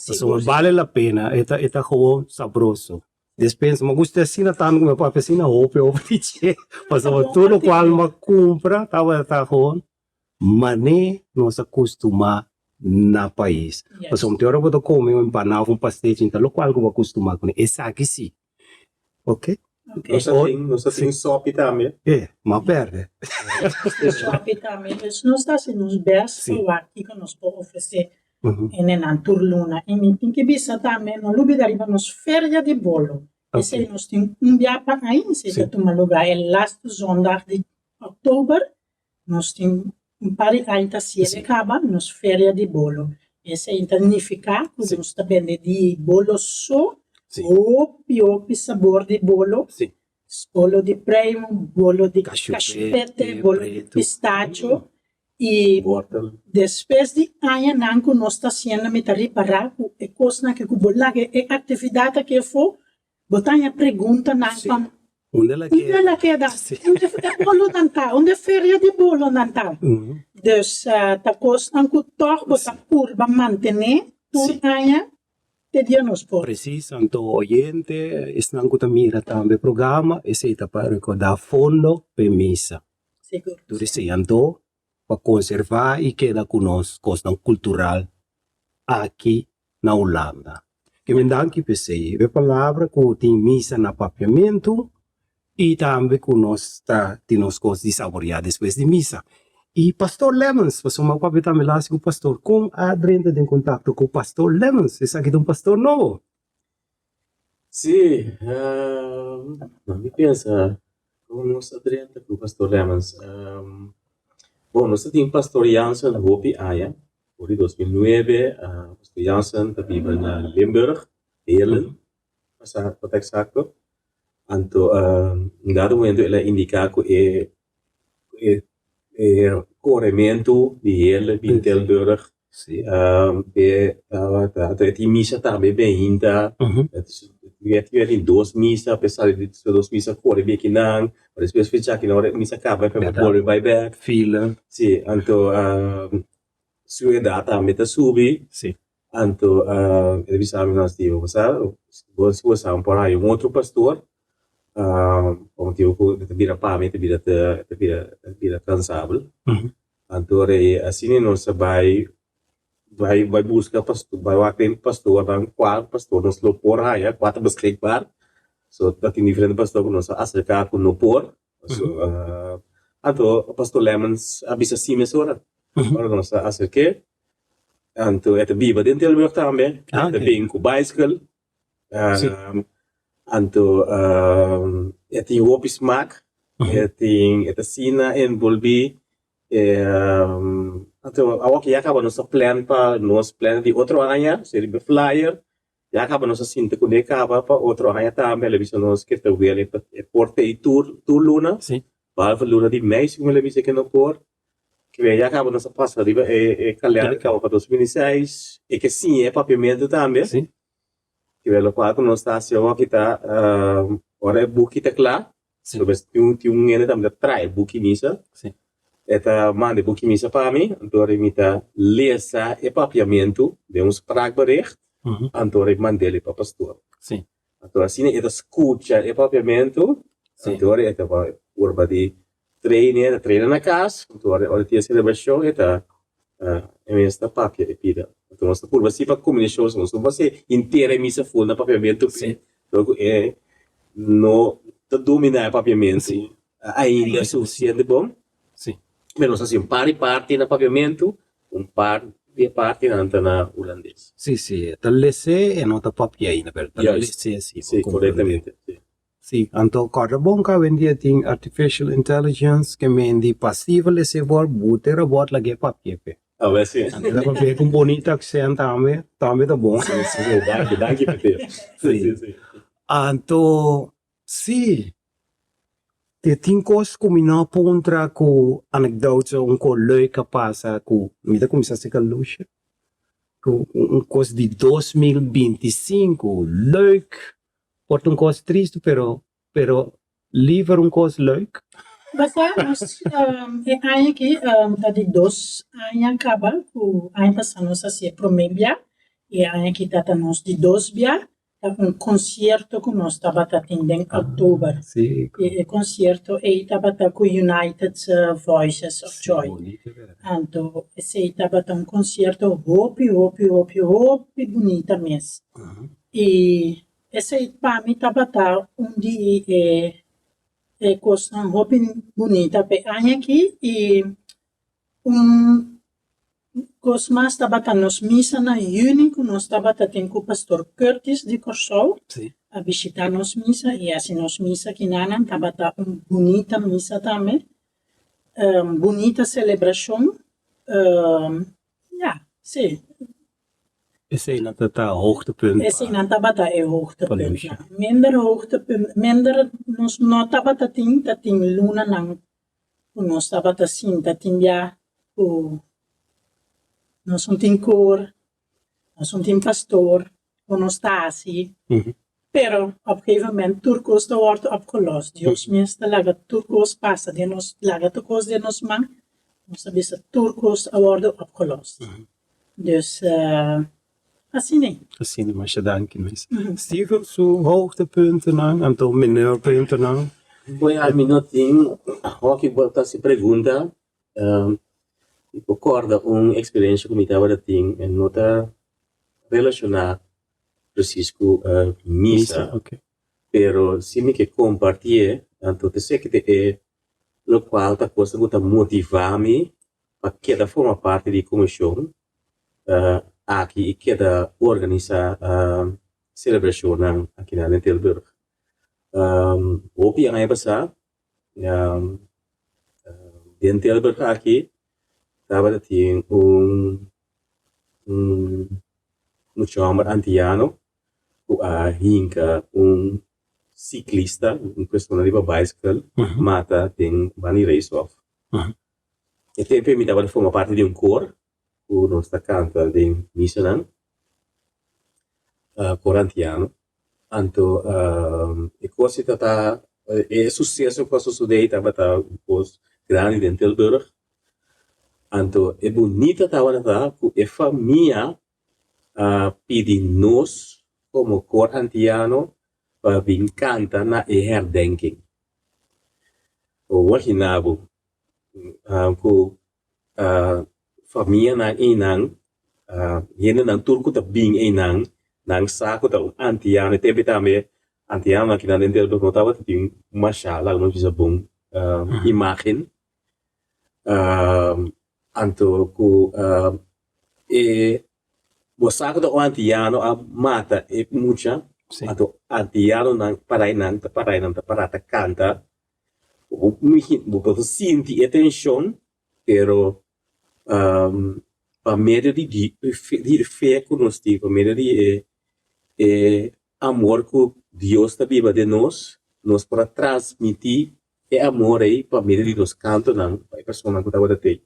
Pasobra bale la pena, e ta e ta gewoon sabroso. Despensa, mi a gusta asina tantu ku mi a papia asina hopi hopi di dje, pasobra tur lokual mi a kumpra tabata gewoon mané nos a kustumá na pais. Pasobra te ora bo ta kome un empanada òf un pastechi, no ta lokual ku bo a kustumá kuné, esaki si. Ok. Nos ta tin, nos ta tin sopi tambe. E, m'a perde. Sopi tambe. Dus nos ta hasi nos best pa wak kiko nos por ofresé hendenan tur luna. I mi tin ki bisa tambe, no lubida riba nos feria di bolo. Esei nos tin un bia pa aña, esei ta tuma lugá e lastu zondag di òktober. Nos tin un par di aña ta siele kaba nos feria di bolo. Esei ta nifiká ku nos ta bende di bolo so, hopi hopi sabor di bolo, bolo di preimu, bolo di kashupete, bolo di pistacho i despues di añanan ku nos ta hasiendo mi ta ripará ku e kosnan aki ku bo laga e aktividat aki afó Bo ta haña preguntanan pa Unda la Unda la keda? Unda e bolonan ta? Unda e feria di bolonan ta? Dus ta kosnan ku tòg bo ta purba mantené tur aña te dia nos por. Presis, anto oyente, esnan ku ta mira tambe programa, esei ta pa rekordá fondo p'e misa. Sigur. Tur esei anto pa konservá i keda ku nos kosnan kultural aki na Hulanda. Ke men danki p'esei. E palabra ku tin misa na papiamentu i tambe ku nos ta tin nos kos di saboriá despues di misa. I Pastor Lemmens, pasobra mi a papia tambe las ku Pastor kon a drenta den kontakto ku Pastor Lemmens? Esaki ta un pastor nobo. Sí, mi pensa ku nos a drenta ku Pastor Lemmens. Bon, nos ta tin Pastor Jansen hopi aña, for di 2009. Pastor Jansen ta biba na Limburg, Heerlen, pa sa pa ta eksakto. Anto un dado momento el a indiká ku e e korementu di Heerlen bin Tilburg E tabata e tin misa tambe beinta e tin dos misa pa e sali di su dos misa kore bin akinan pa despues fecha akinan ora e misa kaba e bolbe bai bek si anto su edat tambe ta subi anto e ta bisa mi nos di bo sa bo si bo sa por haña un otro pastor. Pa motibu ku ta bira pa mi ta bira ta bira ta bira kansabel. Anto rei asina nos a bai bai bai buska pastor bai wak den pastornan kua pastor nos lo por haña kua ta beskikbaar. So ta tin diferente pastor ku nos a aserká ku no por. So anto pastor Lemmens a bisa si mesora ora nos a aserk'é. Anto e ta biba den Tilburg tambe, e ta bin ku baiskel. Anto e tin hopi smak, e tin e ta asina envolvi. Anto awor ya kaba nos a plan pa nos plan di otro aña, si riba flyer, ya kaba nos a sinta kuné kaba pa otro aña tambe. El a bisa nos ke ta wele pa e por tei tur tur luna, behalve luna di mei segun el a bisa ke no por. Ke ya kaba nos a pasa riba e kalender kaba pa 2026, e ke siña e papiamentu tambe. Ke lokual ku nos ta hasi awor ki ta ora e buki ta kla, tin un tin un hende tambe ta traha e buki misa, e ta manda e buki misa pa mi, anto ora mi ta lesa e papiamentu den un spraakbericht, anto ora mi mand'el pa pastor. Anto asina e ta skucha e papiamentu, anto ora e ta purba di Train e ta traina na cas, anto ora ora tin e celebracion e ta e mes ta papia e pida. Anto nos ta purba si pa combinacion, nos no por haci henter e misa full na papiamento pe, dor cu e no ta domina e papiamento ainda suficiente bon. Pero nos ta haci un par di parti na papiamento, un par di e partinan ta na hulandes. Si, si, e ta lese e no ta papia ainda, pero ta lese si. Si, corectamente, si. Sí, anto kòrda bon ku awendia tin artificial intelligence ke mendi pasivo lese bor bute robot lag'é papia p'e. Awe si. Anto ta papia ku un bonito accent tambe, tambe ta bon. Sí, sí, sí, danki, danki p'e tip. Sí. Sí, sí. Anto, sí, te tin kos ku mi no a puntra ku anekdote un kos leuk a pasa ku mi ta kuminsá seka Lucia, ku un kos di 2025 leuk. Por ta un kos tristu pero pero liever un kos leuk. Basa nos e aña aki ta di dos aña kaba ku aña pasa nos a hasi e prome bia i e aña aki ta ta nos di dos bia ta un konsierto ku nos tabata tin den oktober i e konsierto ei tabata ku United Voices of Joy anto esei tabata un konsierto hopi hopi hopi hopi bunita mes. I esei pa mi tabata un di e e kosnan hopi bunita p'e aña aki i un kos mas tabata nos misa na yüni ku nos tabata tin ku pastor Curtis di Kòrsou a bishita nos misa i hasi nos misa kinanan tabata un bunita misa tambe, bunita selebrashon. Ya, sí. Eseinan ta ta hoogtepunt pa. Eseinan tabata e hoogtepuntnan. Minder hoogtepunt, minder nos no tabata tin, ta tin lunanan ku nos tabata sinta tin bia ku nos no tin kor, nos no tin pastor ku nos ta hasi. Pero op gegeven moment tur kos ta wòrdu opgelost. Dios mes ta laga tur kos pasa den nos, laga tur kos den nos man. Nos ta bisa tur kos a wòrdu opgelost. Dus asina. Asina, masha danki mes. Steven su hoogtepuntennan anto mineurpuntennan. Bueno, ami no tin hopi bo ta hasi pregunta. Mi por kòrda un eksperensia ku mi tabata tin, e no ta relashoná precies ku misa, pero si mi ke kompartié, anto ta esaki ta e lokual ta cosa ku ta motivá mi pa keda forma parti di komishon aki i keda organisá selebrashonnan akinan den Tilburg. Hopi aña pasá den Tilburg aki tabata tin un mucha homber antiano ku a hinka un siklista, un persona riba baiskel, mata den banda di Reishof. E tempu ei mi tabata forma parti di un kor ku nos ta kanta den misanan, kor antiano. Anto e kos ei ta ta, e suseso ku a sosodé ei tabata un kos grandi den Tilburg. Anto e bunita tabata ta ku e famia a pidi nos komo kor antiano. pa bin kanta na e herdenking. Bo wagina bo ku famianan einan, hendenan tur ku ta bin einan, nan sa ku ta un antiano. E tempu ei tambe antianonan kinan den Tilburg no tabata tin masha, laga nos bisa bon imagen. Anto ku e bo sa ku ta un antiano a mata e mucha, anto antianonan para einan ta para einan ta para ta kanta. Bo por sinti e tenshon, pero pa medio di e fe ku nos tin, pa medio di e amor ku Dios ta biba den nos, nos por a transmití e amor ei pa medio di nos kantonan pa e personanan ku tabata tei.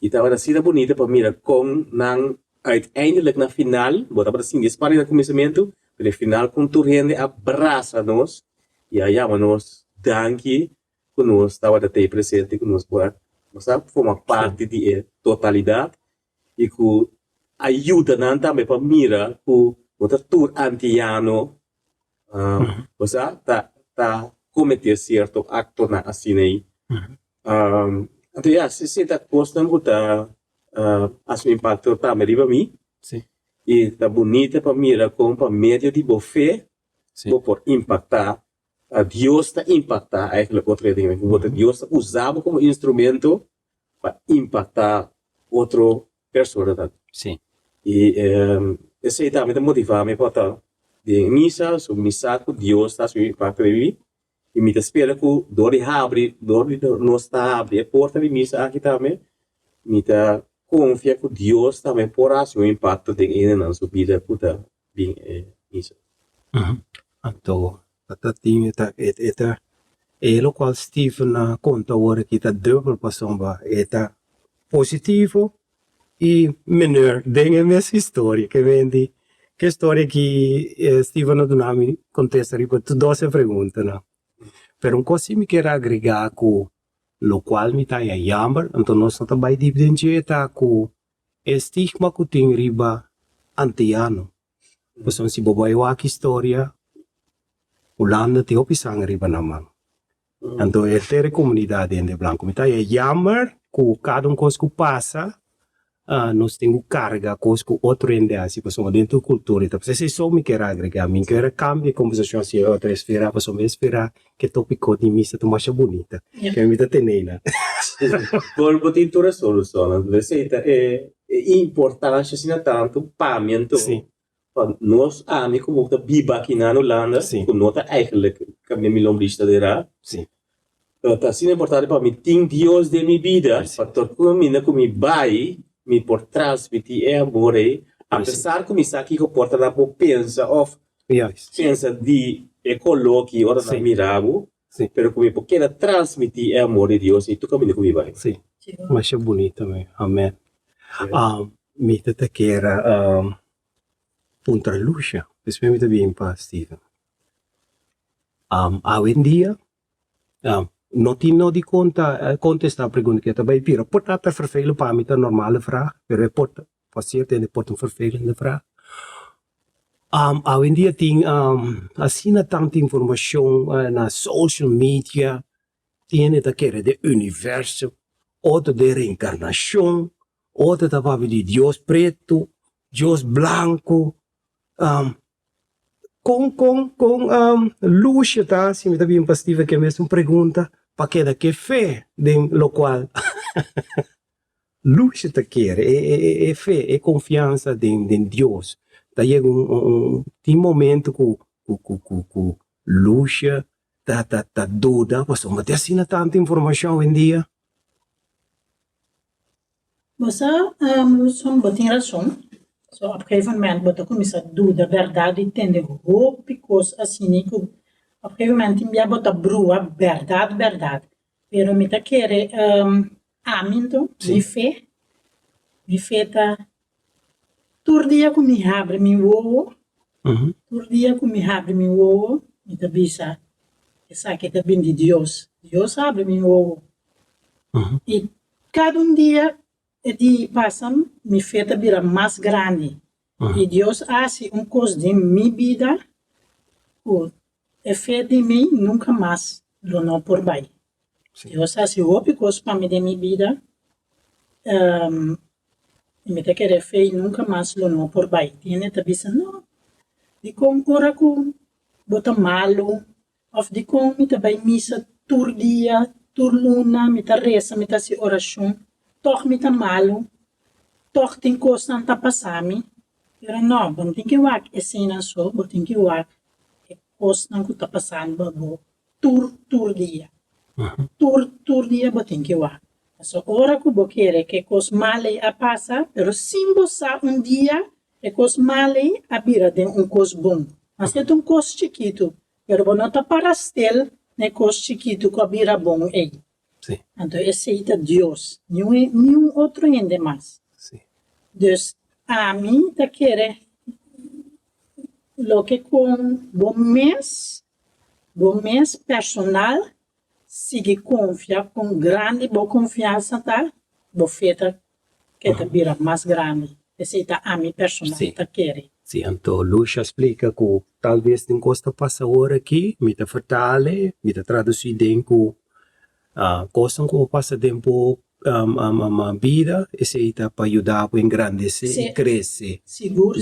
I tabata asina bunita pa mira kon nan uiteindelijk na final, bo tabata sinti e spanning na kuminsamentu, pero na final kon tur hende a brasa nos i a yama nos danki ku nos tabata tei presente, ku nos por a forma parti di e totalidat i ku a yuda nan tambe pa mira ku no ta tur antiano bo sa ta ta kometé sierto aktonan asina ei. Anto ya, esei ta kosnan ku ta hasi un impakto tambe riba mi i ta bunita pa mira kon pa medio di bo fe bo por impaktá, Dios ta impaktá eigentlik otro hende, Dios ta usa bo komo instrumento pa impaktá otro personanan. Sí. I esei tambe ta motivá mi pa ta den misa, so mi sa ku Dios ta hasi un impakto den mi i mi ta spera ku dor di habri, dor di nos ta habri e porta di misa aki tambe, mi ta konfia ku Dios tambe por hasi un impakto den hendenan su bida ku ta bin e misa. Anto ta tin e ta e ta e lokual Steven a konta awor aki ta dubbel pasobra e ta positivo i menor den e mes historia ke men di ke storia ki Steven a duna mi kontesta riba tur dos e preguntanan pero un kos si mi kier agrega ku lokual mi ta haña jammer anto nos no ta bai dip den dje ta ku e stigma ku tin riba antiano. Pasobra si bo bai wak historia, Hulanda tin hopi sanger riba nan man. Anto e henter e komunidat di hende blanku. Mi ta haña jammer ku kada un kos ku pasa nos tin ku karga kos ku otro hende hasi pasobra den tur kultura i ta pasa. Esei so mi kier agrega. Mi kier a kambia e kombersashon si e otro esfera pasobra mi esfera ke topiko di misa ta masha bunita. Ke mi ta tene einan. Bo tin tur e solushonnan. Esei ta e E importancia asina tanto pa mi anto pa nos ami como ta biba aki na Hulanda cu no ta eigenlijk caminda mi lombriz ta dera ta asina importante pa mi tin Dios den mi bida pa tur caminda cu mi bay mi por transmiti e amor ey apesar cu mi sa kico por ta nan por pensa of pensa di e colo aki ora nan mira bo pero cu mi por keda transmiti e amor di Dios ey tur caminda cu mi bay. Sí, masha bunito mi. Amen. Mi ta ta kier puntra Lucia, despues mi ta bin pa Steven. Awendia no tin no di konta kontesta pregunta ke ta bai bira. Por ta ta vervelend pa mi ta normale vraag, pero e por ta pa sierto hende por ta un vervelende vraag. Awendia tin asina tantu informashon na social media, tin hende ta kere den universo, otro den reenkarnashon, otro ta papia di Dios pretu, Dios blanku. Kon kon kon Lucia ta si mi ta bin pa Steven ke mesun pregunta pa keda ke fe den lokual Lucia ta kere e e e fe e konfiansa den den Dios ta yega un un tin momento ku ku ku ku Lucia ta ta ta duda pasobra tin asina tantu informashon awendia. Bo sa, Wilson, bo tin rason. So op gegeven moment bo ta kuminsá duda bèrdat di tende hopi kos asina ku op gegeven moment tin bia bo ta brua bèrdat bèrdat. Pero mi ta kere ami anto, mi fe, mi fe ta tur dia ku mi habri mi wowo, tur dia ku mi habri mi wowo mi ta bisa esaki ta bin di Dios. Dios habri mi wowo. I kada un dia e di pasa mi fe ta bira mas grandi. I Dios a hasi un kos den mi bida ku. E fe di mi nunka mas lo no por bai. Dios a hasi hopi kos pa mi den mi bida, i mi ta kere fe i nunka mas lo no por bai. Tin hende ta bisa, No, dikon ora ku bo ta malu òf dikon mi ta bai misa tur dia, tur luna mi ta resa, mi ta hasi orashon, tòg mi ta malu, tòg tin kosnan ta pasa mi. Pero no, bo no tin ke wak eseinan so, bo tin ke wak e kosnan ku ta pasando pa bo tur tur dia. Tur tur dia bo tin ke wak. Pasobra ora ku bo kere ku e kos mal ei a pasa, pero sin bo sa un dia e kos mal ei a bira den un kos bon. Maske ta un kos chikitu, pero bo no ta para stil na e kos chikitu ku a bira bon ei. Anto esei ta Dios, niun otro hende mas. Dus ami ta kere loke kon bo mes, bo mes personal sigui konfia kon grandi bo konfiansa ta, bo fe ta ke ta bira mas grandi. Esei ta ami personal ta kere. Sí, anto Lucia a splika ku tal bes tin kos ta pasa awor aki, mi ta fertale, mi ta tradusí den ku kosnan ku bo pasa den bo bida, esei ta pa yuda bo engrandesé i krese,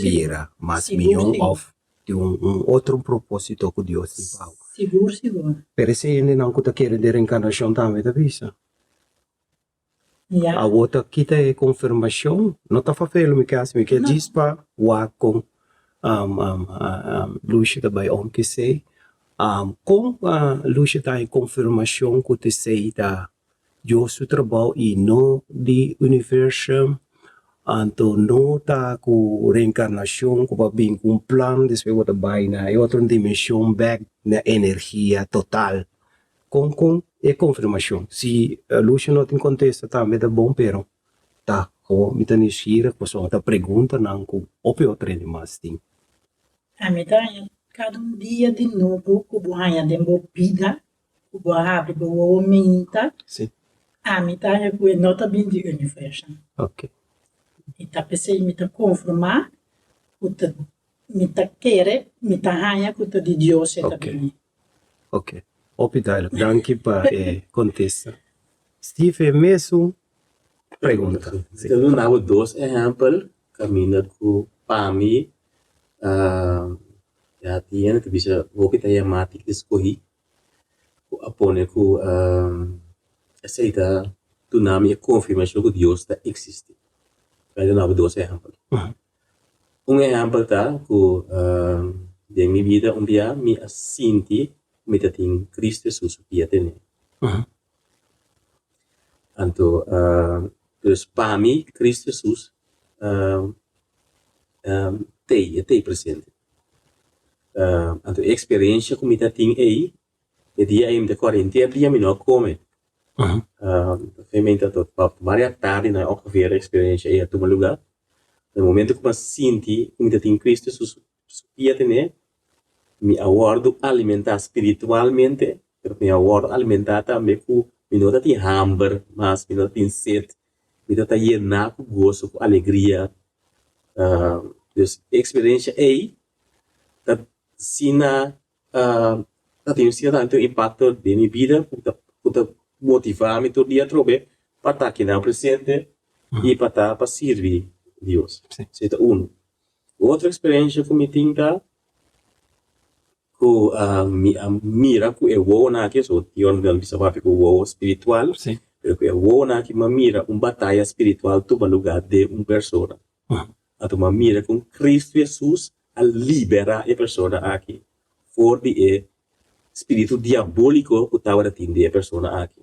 bira mas mihó òf tin un otro propósito ku Dios tin pa bo. Sigur, sigur. Pero esei hendenan ku ta kere den reenkarnashon tambe ta bisa. Ya. Awor ta kita e konfirmashon, no ta fafel mi ke hasi, mi ke djis pa wak kon Lucia ta bai om kesei. Kon Lucia ta haña konfirmashon ku tesei ta Dios su trabou i no di universum? Anto no ta ku reenkarnashon ku bo a bin ku un plan despues bo ta bai na e otro dimenshon bek na energia total. Kon kon e konfirmashon? Si Lucia no tin kontesta tambe ta bon pero ta ho mi ta nishira pasobra ta preguntanan ku hopi otro hende mas tin. Ami ta haña kada un dia di nobo ku bo haña den bo bida ku bo a habri bo wowo minta, ami ta haña ku e no ta bin di universo. I ta p'esei mi ta konformá ku ta mi ta kere, mi ta haña ku ta di Dios e ta bini. Ok, hopi duidelijk. Danki pa e kontesta. Steve e mesun pregunta. Mi ta duna bo dos ehèmpel kaminda ku pa mi ya tin hende ta bisa hopi ta yama ti eskohí ku a pone ku esei ta duna mi e konfirmashon ku Dios ta eksistí. Mi ta duna bo dos ehèmpel. Un ehèmpel ta ku den mi bida un bia mi a sinti ku mi ta tin Cristo Hesus su pia tene. Anto dus pa mi Cristo Hesus t'ei, e t'ei presente. Anto e eksperensia ku mi ta tin ei E dia ei mi ta kòrda henter dia mi no a kome. Realmente ta pa maria tardi na ongeveer e eksperensia ei a tuma lugá. Na momento ku mi a sinti ku mi ta tin Cristo su su pia tene, mi a wòrdu alimentá spiritualmente, pero mi a wòrdu alimentá tambe ku mi no ta tin hamber mas, mi no ta tin set, mi ta ta yená ku goso, ku alegria. Dus e eksperensia ei ta asina Ta tin cierto tanto impacto den mi bida cu ta cu ta motiva mi tur dia atrobe pa ta kinan presente y pa ta pa sirbi Dios. Esey ta uno. Otro experiencia cu mi tin ta cu mi a mira cu e wowonan aki, so Dios mi ta bisa papia cu wowo spiritual, pero cu e wowonan aki mi a mira un bataya spiritual tuma lugar den un persona. Anto mi a mira con Cristo Jesus a liberá e persona aki for di e spiritu diabóliko ku tabata tin den e persona aki.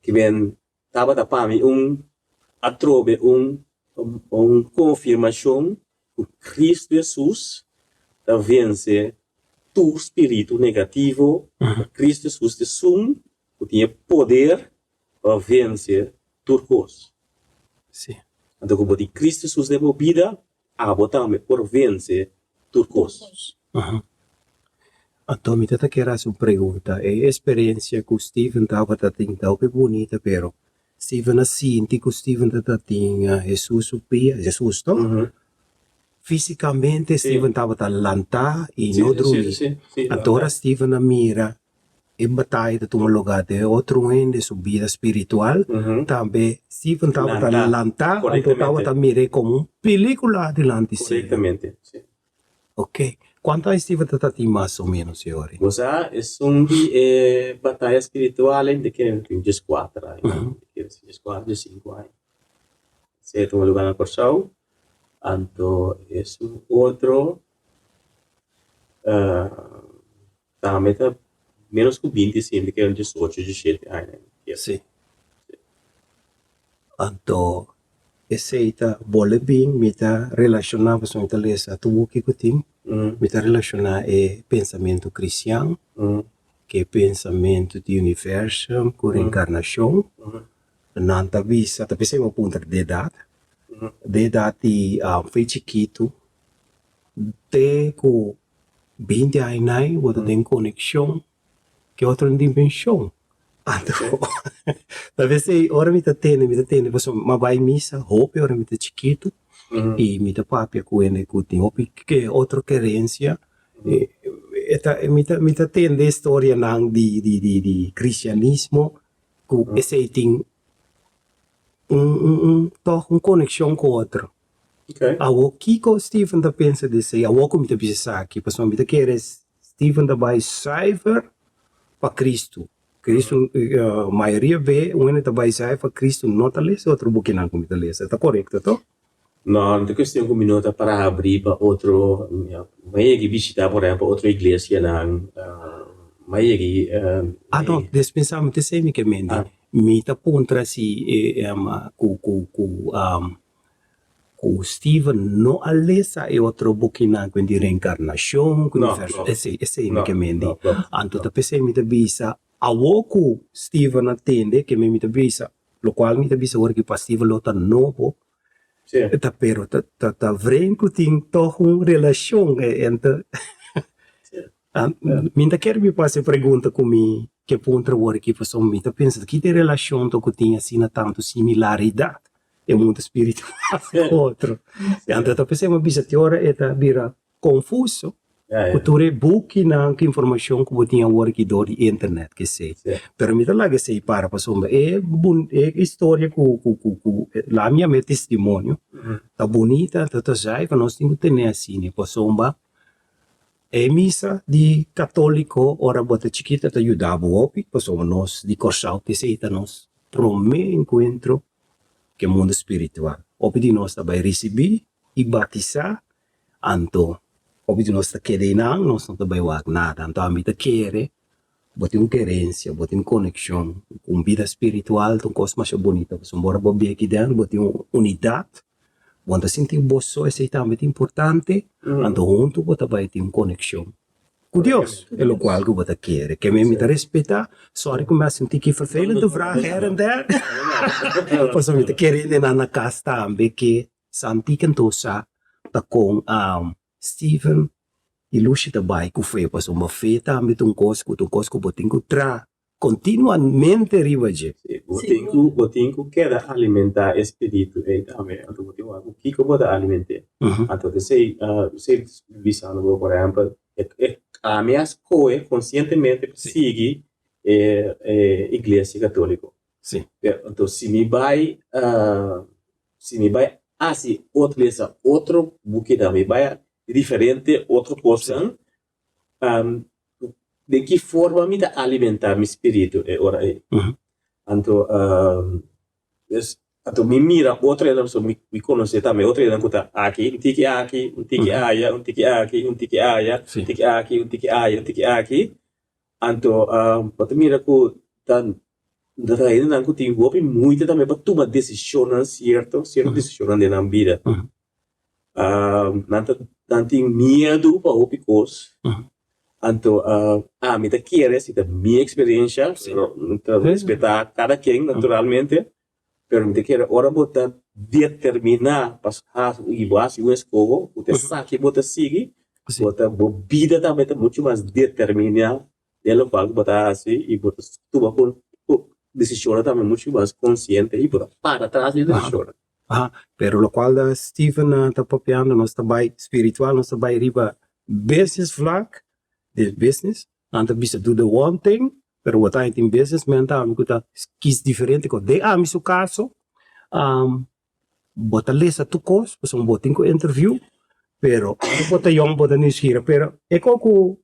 Kiben tabata pa mi un atrobe un un konfirmashon ku Kristu Hesus ta vense tur spiritu negativo, Kristu Hesus ta esun ku tin e poder pa vense tur kos. Sí. Anto ku bo tin Kristu Hesus den bo bida, abo tambe por vense tur kos. Anto mi ta ta kier hasi un pregunta. E esperensia ku Steven tabata tin ta hopi bunita, pero Steven a sinti ku Steven ta ta tin Hesus su pia, Hesus to? Físikamente Steven tabata lantá i no drumí. Anto ora Steven a mira e bataya ta tuma lugá den otro hende su bida spiritual, tambe Steven tabata lantá anto tabata mir'é komo un pelíkula dilanti Steven. Ok. Kuantu aña Steven ta ta tin mas o ménos e ora? Bo sa, esun di e bataya spiritual ei ta kere tin dieskuater aña, dieskuater, diesinku aña. Esei a tuma lugá na Kòrsou. Anto esun otro tambe ta menos ku binti sinti ke un diesocho, diesshete aña. Sí. Anto esei ta bole bin mi ta relashoná pasobra mi ta lesa tur buki ku tin, mi ta relashoná e pensamentu kristian ku e pensamentu di universum ku reenkarnashon. Nan ta bisa, ta p'esei bo puntra di edat, di edat di fe chikitu te ku binti aña nai bo ta den konekshon ku otro dimenshon. Anto ta p'esei ora mi ta tende, mi ta tende pasobra mi a bai misa hopi ora mi ta chikitu i mi ta papia ku hende ku tin hopi otro kerensia, e ta mi ta tende storianan di di kristianismo ku esei tin un un un tòg un konekshon ku otro. Awor kiko Steven ta pensa di esei? Awor ku mi ta bisa esaki pasobra mi ta kere Steven ta bai zuiver pa Kristu. Kristu mayoria be un hende ta bai zuiver pa Kristu no ta lesa otro bukinan ku mi ta lesa. Ta korekto to? No, no ta kuestion ku mi no ta para habrí pa otro. Mi a yega bishitá por ehèmpel otro iglesianan. Mi a yega. Ah no, despensá mi ta esei mi ke mende. Mi ta puntra si ku ku ku ku Steven no a lesa e otro bukinan ku di reenkarnashon, ku universo. Esei esei mi ke mende. Anto ta p'esei mi ta bisa awor ku Steven a tende ke mi ta bisa. Locual mi ta bisa ora ki pasivo lo ta nobo, ta pero ta ta ta vreemd cu tin toch un relacion enter. Mi ta kere mi por haci pregunta cu mi ke puntra ora ki pasobra mi ta pensa ki ta e relacion to cu tin asina tanto similaridad e mundo spiritual cu otro. Anto ta p'esei mi a bisa te ora e ta bira Confuso cu tur e bukinan cu informacion cu bo tin awor aki door di internet kesey. Pero mi ta laga esey para pasobra e bun e historia cu cu cu cu la mi yama e testimonio ta bunita ta ta zuiver nos tin cu tene asina pasobra e misa di catolico ora bo ta chikito ta yuda bo hopi pasobra nos di Corsou kesey ta nos prome encuentro cu e mundo spiritual. Hopi di nos ta bay ricibi y batisa Anto, hopi di nos ta keda einan, nos no ta bai wak nada. Anto ami ta kere bo tin un kerensia, bo tin un konekshon ku un bida spiritual ta un kos masha bunita. Pasobra ora bo bia aki den bo tin un unidat, bo no ta sinti bo so, esei tambe ta importante. Anto huntu bo ta bai tin un konekshon ku Dios, e lokual ku bo ta kere. Ke mi ta respetá, sòri ku mi a sinti ki vervelende vraag her en der, pasobra mi ta kere hendenan na kas tambe ke Santi Kentosa ta kon Steven i Lushi ta bai ku fe pasobra fe tambe ta un kos ku ta un kos ku bo tin ku traha kontinuamente riba dje. Sí, bo tin ku bo tin ku keda alimentá e spiritu ei tambe. Anto bo tin wak ku kiko bo ta aliment'é. Anto esei esei bisando bo por ehèmpel e ami a skohe konsientemente pa sigui e e iglesia katoliko. Sí. Anto si mi bai Si mi bai hasi otro lesa otro bukinan, mi bai diferente otro kosnan, den ki forma mi ta alimentá mi spiritu e ora ei? Anto, dus, anto mi mira otro hendenan, pasobra mi mi konosé tambe otro hendenan ku ta aki, un tiki aki, un tiki aya, un tiki aki, un tiki aya, un tiki aki, un tiki aya, un tiki aki. Anto bo ta mira ku ta ta hendenan ku tin hopi moeite tambe pa tuma desishonnan sierto, sierto desishonnan den nan bida. Nan ta nan tin miedu pa hopi kos. Anto ami ta kere, si ta mi eksperensha, pero mi ta respetá kada ken naturalmente, Pero mi ta kere ora bo ta determiná pa hasi i bo hasi un eskoho ku ta esaki bo ta sigui, bo ta bo bida tambe ta muchu mas determiná den lokual ku bo ta hasi i bo ta tuma desishonnan tambe muchu mas konsiente i bo ta para tras di e desishonnan. Aha, pero locual da Steven ta papiando nos ta bay spiritual, nos ta bay riba business vlak, di business, nan ta bisa do the one thing, pero bo ta tin businessman tambe cu ta kies diferente cos. Den ami su caso, bo ta lesa tur cos, pasobra bo tin cu interview, pero ora bo ta yong bo ta nieuwsgierig, pero e cos cu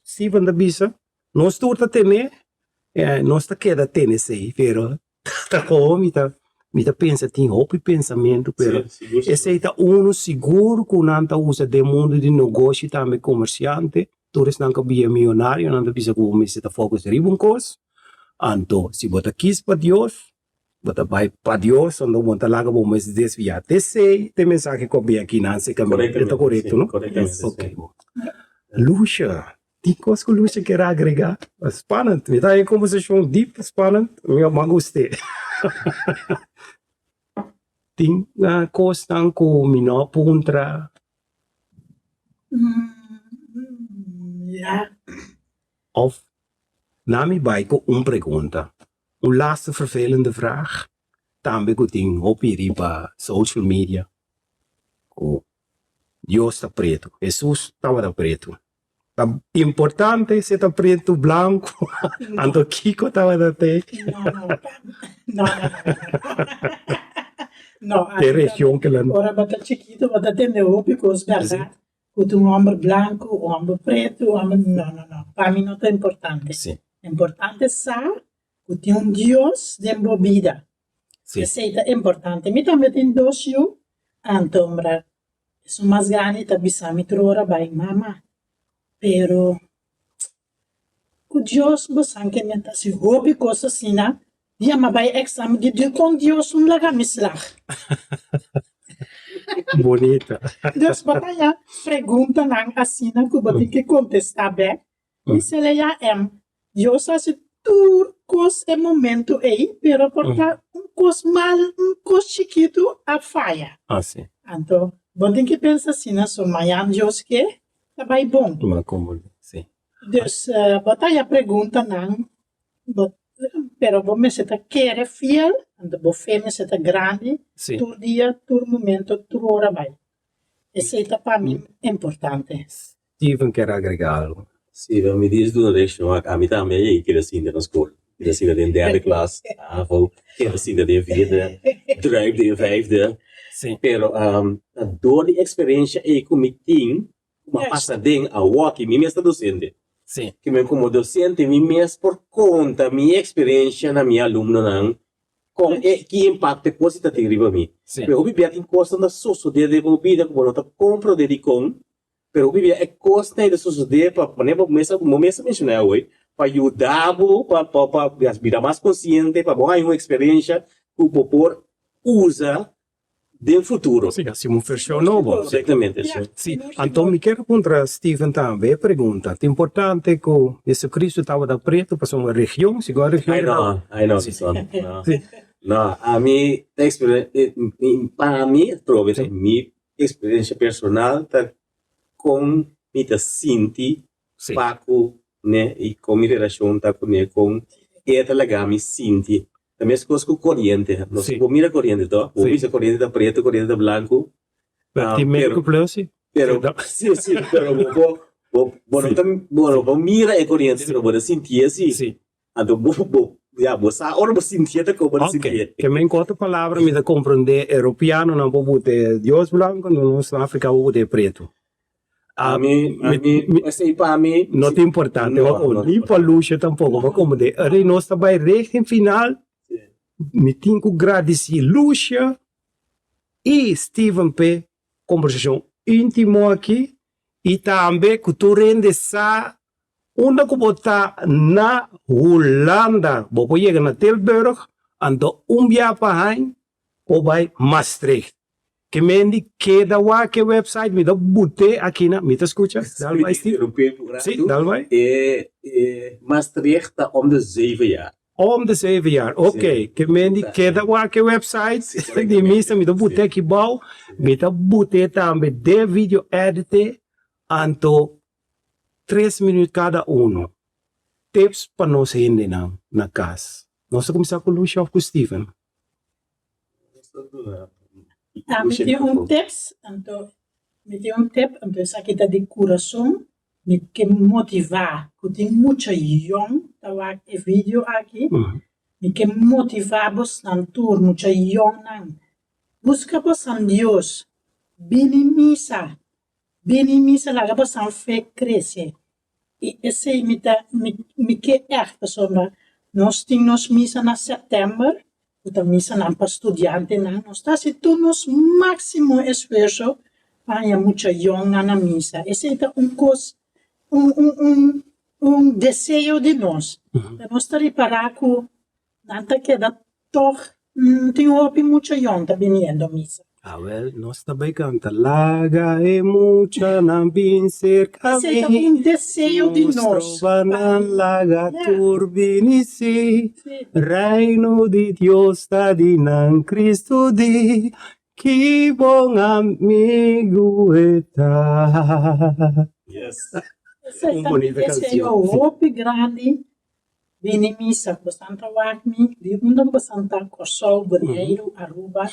Steven ta bisa, nos tur ta tene, nos ta keda tene esey, pero Ta komo mi ta mi ta pensa tin hopi pensamentu pero esei ta unu sigur ku nan ta usa den mundu di nogoshi tambe komersiante tur esnan ku a bia mionario nan ta bisa ku bo mester ta focus riba un kos anto si bo ta kis pa Dios bo ta bai pa Dios anto bo no ta laga bo mes desvia te esei ta e mensahe ku a bin aki nan se kaminda e ta korekto no ok Lucia. Tin kos ku Lucia kier agrega? Spannend, mi ta haña e kombersashon dip, spannend, mi a gust'é. Tin kosnan ku mi no a puntra? Ya. Of na mi bai ku un pregunta, un laatste vervelende vraag, tambe ku tin hopi riba social media, ku Dios ta pretu, Hesus tabata pretu. Ta importante si ta pretu, blanku, anto kiko tabata te? No, no, no, no, no. E region ke nan. Ora bo ta chikitu bo ta tende hopi kos bèrdat, ku ta un hòmber blanku, un hòmber pretu, un hòmber, no, no, no, pa mi no ta importante. Importante sa ku tin un Dios den bo bida. Esei ta importante. Mi tambe tin dos yu, anto mra esun mas grandi ta bisa mi tur ora bai, Mama, pero ku Dios bo san ke mi ta hasi hopi kos asina, dia mi a bai examen di dikon Dios no laga mi slag? Bonita. Dus bo ta haña preguntanan asina ku bo tin ke kontestá bèk. Mi seleya em. Dios hasi tur kos e momento ei, pero por ta un kos mal, un kos chikitu a faya. Anto, bo tin ke pensa asina, so mañan Dios ke ta bai bon. Dus, bo ta haya preguntanan, bo, pero bo mester ta kere fiel, anto bo fe mester ta grandi tur dia, tur momento, tur ora bai. Esei ta pa mi importante. Steven kier agrega algo? Si, pero mi dies duna leccion ak ami tambe a yega keda sinta na skol. Keda sinta den derde klas, havo, keda sinta den vierde, druip den vijfde. Si. Pero ta dor di experiencia ey cu mi tin, cu mi a pasa den awoki, mi mes ta docente. Si. Cu mi como docente mi mes por conta mi experiencia na mi alumnonan con e ki impacto e cos ta tin riba mi. Si. Pero hopi bia tin cosnan ta sosode den bo bida cu bo no ta comprende dicon. Pero hopi bia e kosnan ei ta sosodé pa manera bo mes a bo mes a menshoná awe, pa yuda bo pa pa pa bira mas konsiente, pa bo haña un eksperensha ku bo por usa den futuro. Sí, hasi un vershon nobo. Eksaktamente, sí. Sí, anto mi kier puntra Steven tambe e pregunta. Ta importante ku Jesucristo tabata pretu pasobra un region, segun e region Ai no, ai no, Son, no. No, ami ta eksperen, pa mi atrobe ta mi Experiencia personal ta con mi ta sinti pa cu ne y con mi relacion ta cu ne, con e ta laga mi sinti. Ta mescos cu coriente. Nos por mira coriente to, bo bisa coriente ta preto, coriente ta blanco. Pero tin medio cu bleu si. Pero, si, si, pero bo por, bo no ta, bo no por mira e coriente pero bo ta sintié si. Anto bo bo ya bo sa ora bo sintié ta komo bo sintié. Ok, ke men ku otro palabra mi ta komprendé europeanonan por bute Dios blanko anto nos na Afrika por bute pretu. Ami ami esei pa mi No ta importante No, no ta ni pa Lucia tampoko bo komprendé. Ora nos ta bai richting final mi tin ku gradisí Lucia i Steven p'e kombersashon íntimo aki i tambe ku tur hende sa Unda ku bo ta na Hulanda, bo por yega na Tilburg, anto un bia pa hañ por bai Maastricht. Ke men di keda wak e website, mi ta but'é akina, mi ta skucha, dal bai Steve. Si, dal bai. E Maastricht ta om de zeven jaar. Om de zeven jaar, ok. Ke men di keda wak e website di misa, mi ta but'é aki bou, mi ta but'é tambe den video edit, anto Tres minuut kada uno. Tips pa nos hendenan na kas. Nos ta kuminsá ku Lucia òf ku Steven? Nos ta duna. Ami tin un tips, anto mi tin un tip, anto esaki ta di kurason, mi ke motivá ku tin mucha yòn ta wak e video aki, mi ke motivá bosnan tur mucha yònnan, buska bosan Dios, bini misa, bini misa laga bosan fe krese. I esei mi ta mi ke ègt pasobra nos tin nos misa na sèptèmber ku ta misanan pa studiantenan. Nos ta hasi tur nos máksimo esfuerso pa haña mucha yònnan na misa. Esei ta un kos, un un un un deseo di nos. Pero nos ta ripará ku Nan ta keda tog tin hopi mucha yon ta biniendo misa. Awel nos ta bay canta laga e muchanan bin cerca mi. Esey ta un deseo di nos. No stroba nan laga tur bini si. Reino di Dios ta di nan Cristo di ki bon amigo e ta. Yes. Esey ta un deseo hopi grandi Bini misa, bosan ta wak mi di unda ku bosan ta, Kòrsou, Boneiru, Aruba,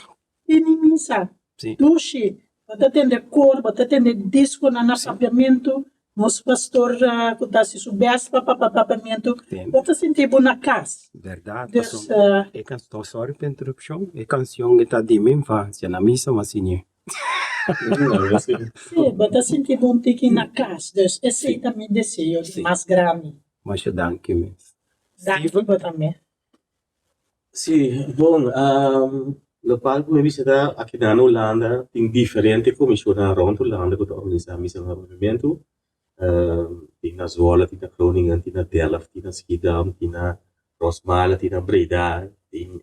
bini misa, dushi, bo ta tende kor, bo ta tende diskonan na papiamentu, nos pastor ku ta hasi su bèst pa papia papiamentu, bo ta sinti bo na kas. Bèrdat, pasobra e kanshon, sòri pa interupshon, e kanshon e ta di mi infansia, na misa mi a siñ'é. Sí, bo ta sinti bo un tiki na kas, dus esei ta mi deseo di mas grandi. Masha danki mes. Danki bo tambe. Sí, bon, lokual ku mi bisa ta aki na Hulanda tin diferente komishonnan rònt Hulanda ku ta organisá misa na papiamentu. Tin na Zwolle, tin na Groningen, tin na Delft, tin na Schiedam, tin na Rosmalen, tin na Breda, tin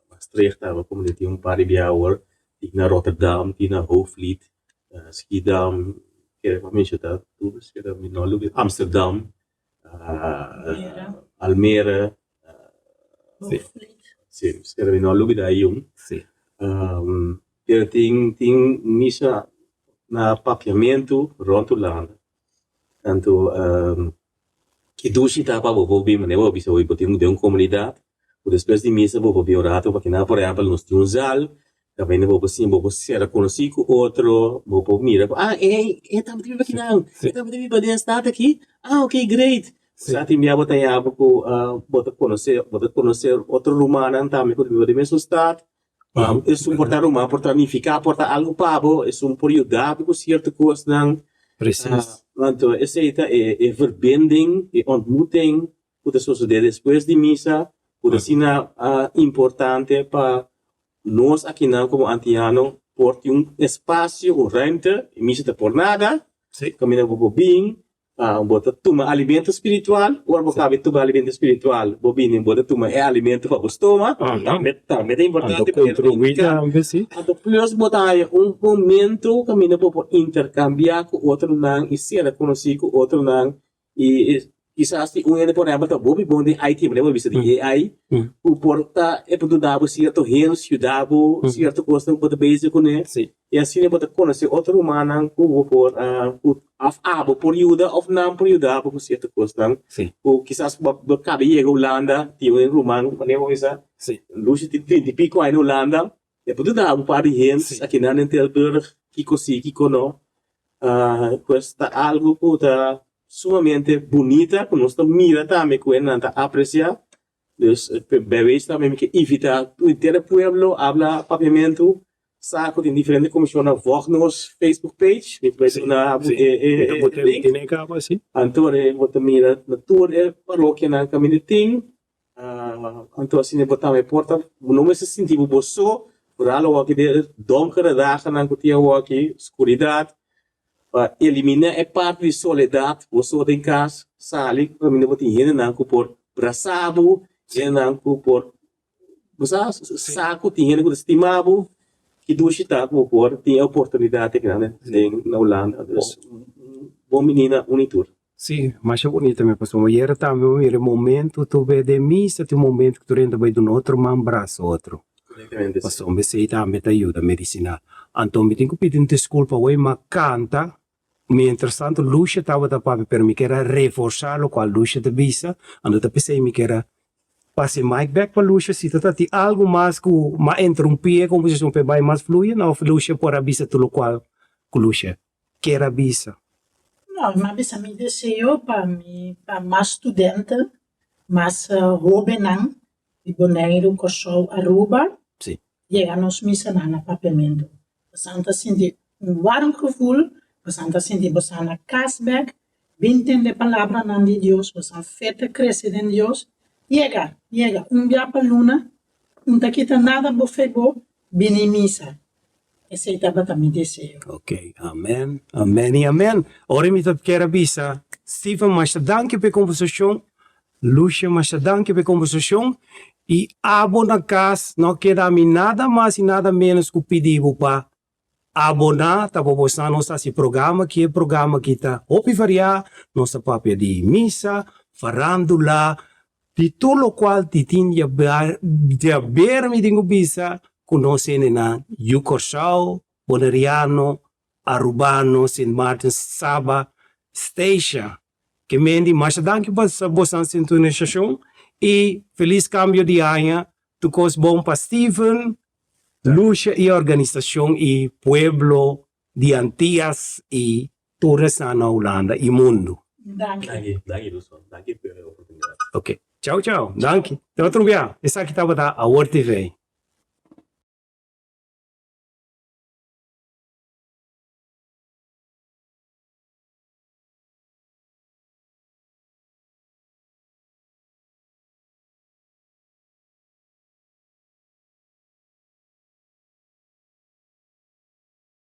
Maastricht tambe komo tin un par di biaha awor, tin na Rotterdam, tin na Hoogvliet, Schiedam, kere pa menshona tur esei mi no lubida, Amsterdam, Almere, si, kere mi no lubida ayun. Pero tin tin misa na papiamentu rònt Hulanda. Anto ki dushi ta pa bo por bin manera bo bisa bo tin den un komunidat ku despues di misa bo por bin un rato pakinan por ehèmpel nos tin un zal kaminda bo por siña bo por sera konosí ku otro bo por mira ku ah e e tabata biba akinan e tabata biba den e stad aki ah okay great Sa tin bia bo ta yaba ku bo ta konosé bo ta konosé otro rumannan tambe ku ta biba den mesun stad. Esun por ta ruman por ta nifiká por ta algu pa bo, esun por yuda bo ku sierto kosnan. Presis. Anto esei ta e e verbinding, e ontmoeting ku ta sosodé despues di misa ku ta asina importante pa nos akinan komo antiano por tin un espasio, un ruimte, e misa ta por nada, kaminda bo por bin Bo ta tuma alimento spiritual, ora bo kaba di tuma alimento spiritual, bo bini bo ta tuma e alimento pa bo stoma, tambe tambe ta importante Anto contribui tambe si. Anto plus bo ta haya un momento kaminda bo por intercambia ku otronan i sera konosí ku otronan i kisas tin un hende por ehempel ta hopi bon den IT, manera bo a bisa di AI, ku por ta e por duna bo sierto hints, yuda bo sierto kosnan ku bo ta bezig kuné. I asina bo ta konosé otro rumannan ku bo por ku òf abo por yuda òf nan por yuda bo ku sierto kosnan ku kisas bo bo kaba yega Hulanda tin un ruman manera bo bisa Lucio tin trinta i piko aña na Hulanda e por duda bo un par di hints akinan den Tilburg kiko si kiko no pues ta algu ku ta sumamente bunita ku nos ta mira tambe ku nan ta apresia. Dus bij wijze tambe mi ke invita tur henter e pueblo habla papiamentu sa ku tin diferente komishonnan vòg nos Facebook page mi ta bai duna bo e e link anto bo ta mira na tur e parokianan kaminda tin anto asina bo tambe por ta bo no mester sinti bo bo so vooral awoki den e donkere dagennan ku tin awoki skuridat Pa eliminá e parti di soledat, bo so den kas, sali kaminda bo tin hendenan ku por brasá bo, hendenan ku por, bo sa, sa ku tin hende ku ta stima bo, ki dushi ta ku bo por tin e oportunidat aki nan den na Hulanda. Dus, bon bini na uni tur. Sí, masha bunita mi pasobra ayera tambe mi mira e momento tu be den misa tin un momento ku tur hende ta bai duna otro man brasa otro. Pasobra esei tambe ta yuda medisiná. Anto mi tin ku pidi un diskulpa awor mi a kanta mientras tanto Lucia tabata papia pero mi kier a reforsá lokual Lucia ta bisa anto ta p'esei mi kier a. Pasa e mic bek pa Lucia si ta ta tin algu mas ku m'a interumpi e kombersashon pa e bai mas fluyendo òf Lucia por a bisa tur lokual ku Lucia kier a bisa. No, m'a bisa mi deseo pa mi pa mas studente, mas hobennan di Boneiru, Kòrsou, Aruba yega nos misanan na Papiamentu. Bosan ta sinti un warm gevoel, bosan ta sinti bosan na kas bek, bin tende palabranan di Dios, bosan fe ta krese den Dios. Yega, yega un bia pa luna, un ta kita nada bo fe bo, bini misa. Esei tabata mi deseo. Ok, amen, amen i amen. Ora mi ta kier a bisa Steven masha danki pa e konversashon, Lucia masha danki pa e konversashon i abo na kas no keda mi nada mas i nada menos ku pidi bo pa aboná ta bo sa nos ta hasi programa aki, e programa aki ta hopi variá, nos ta papia di misa, farandula, Di tur lokual ti tin diaber mi tin ku bisa ku nos hendenan yu Kòrsou, Boneriano, Arubano, Sint Maarten, Saba, Statia. Ke mendi masha danki pa bosan sintonisashon i felis kambio di aña. Tur kos bon pa Steven, Lucia i organisashon i pueblo di Antias i tur esnan na Hulanda i mundu. Danki. Danki, danki Wilson. Danki pa e oportunidat. Ok. Chao chao. Danki. Te otro bia. Esaki tabata Awor TV.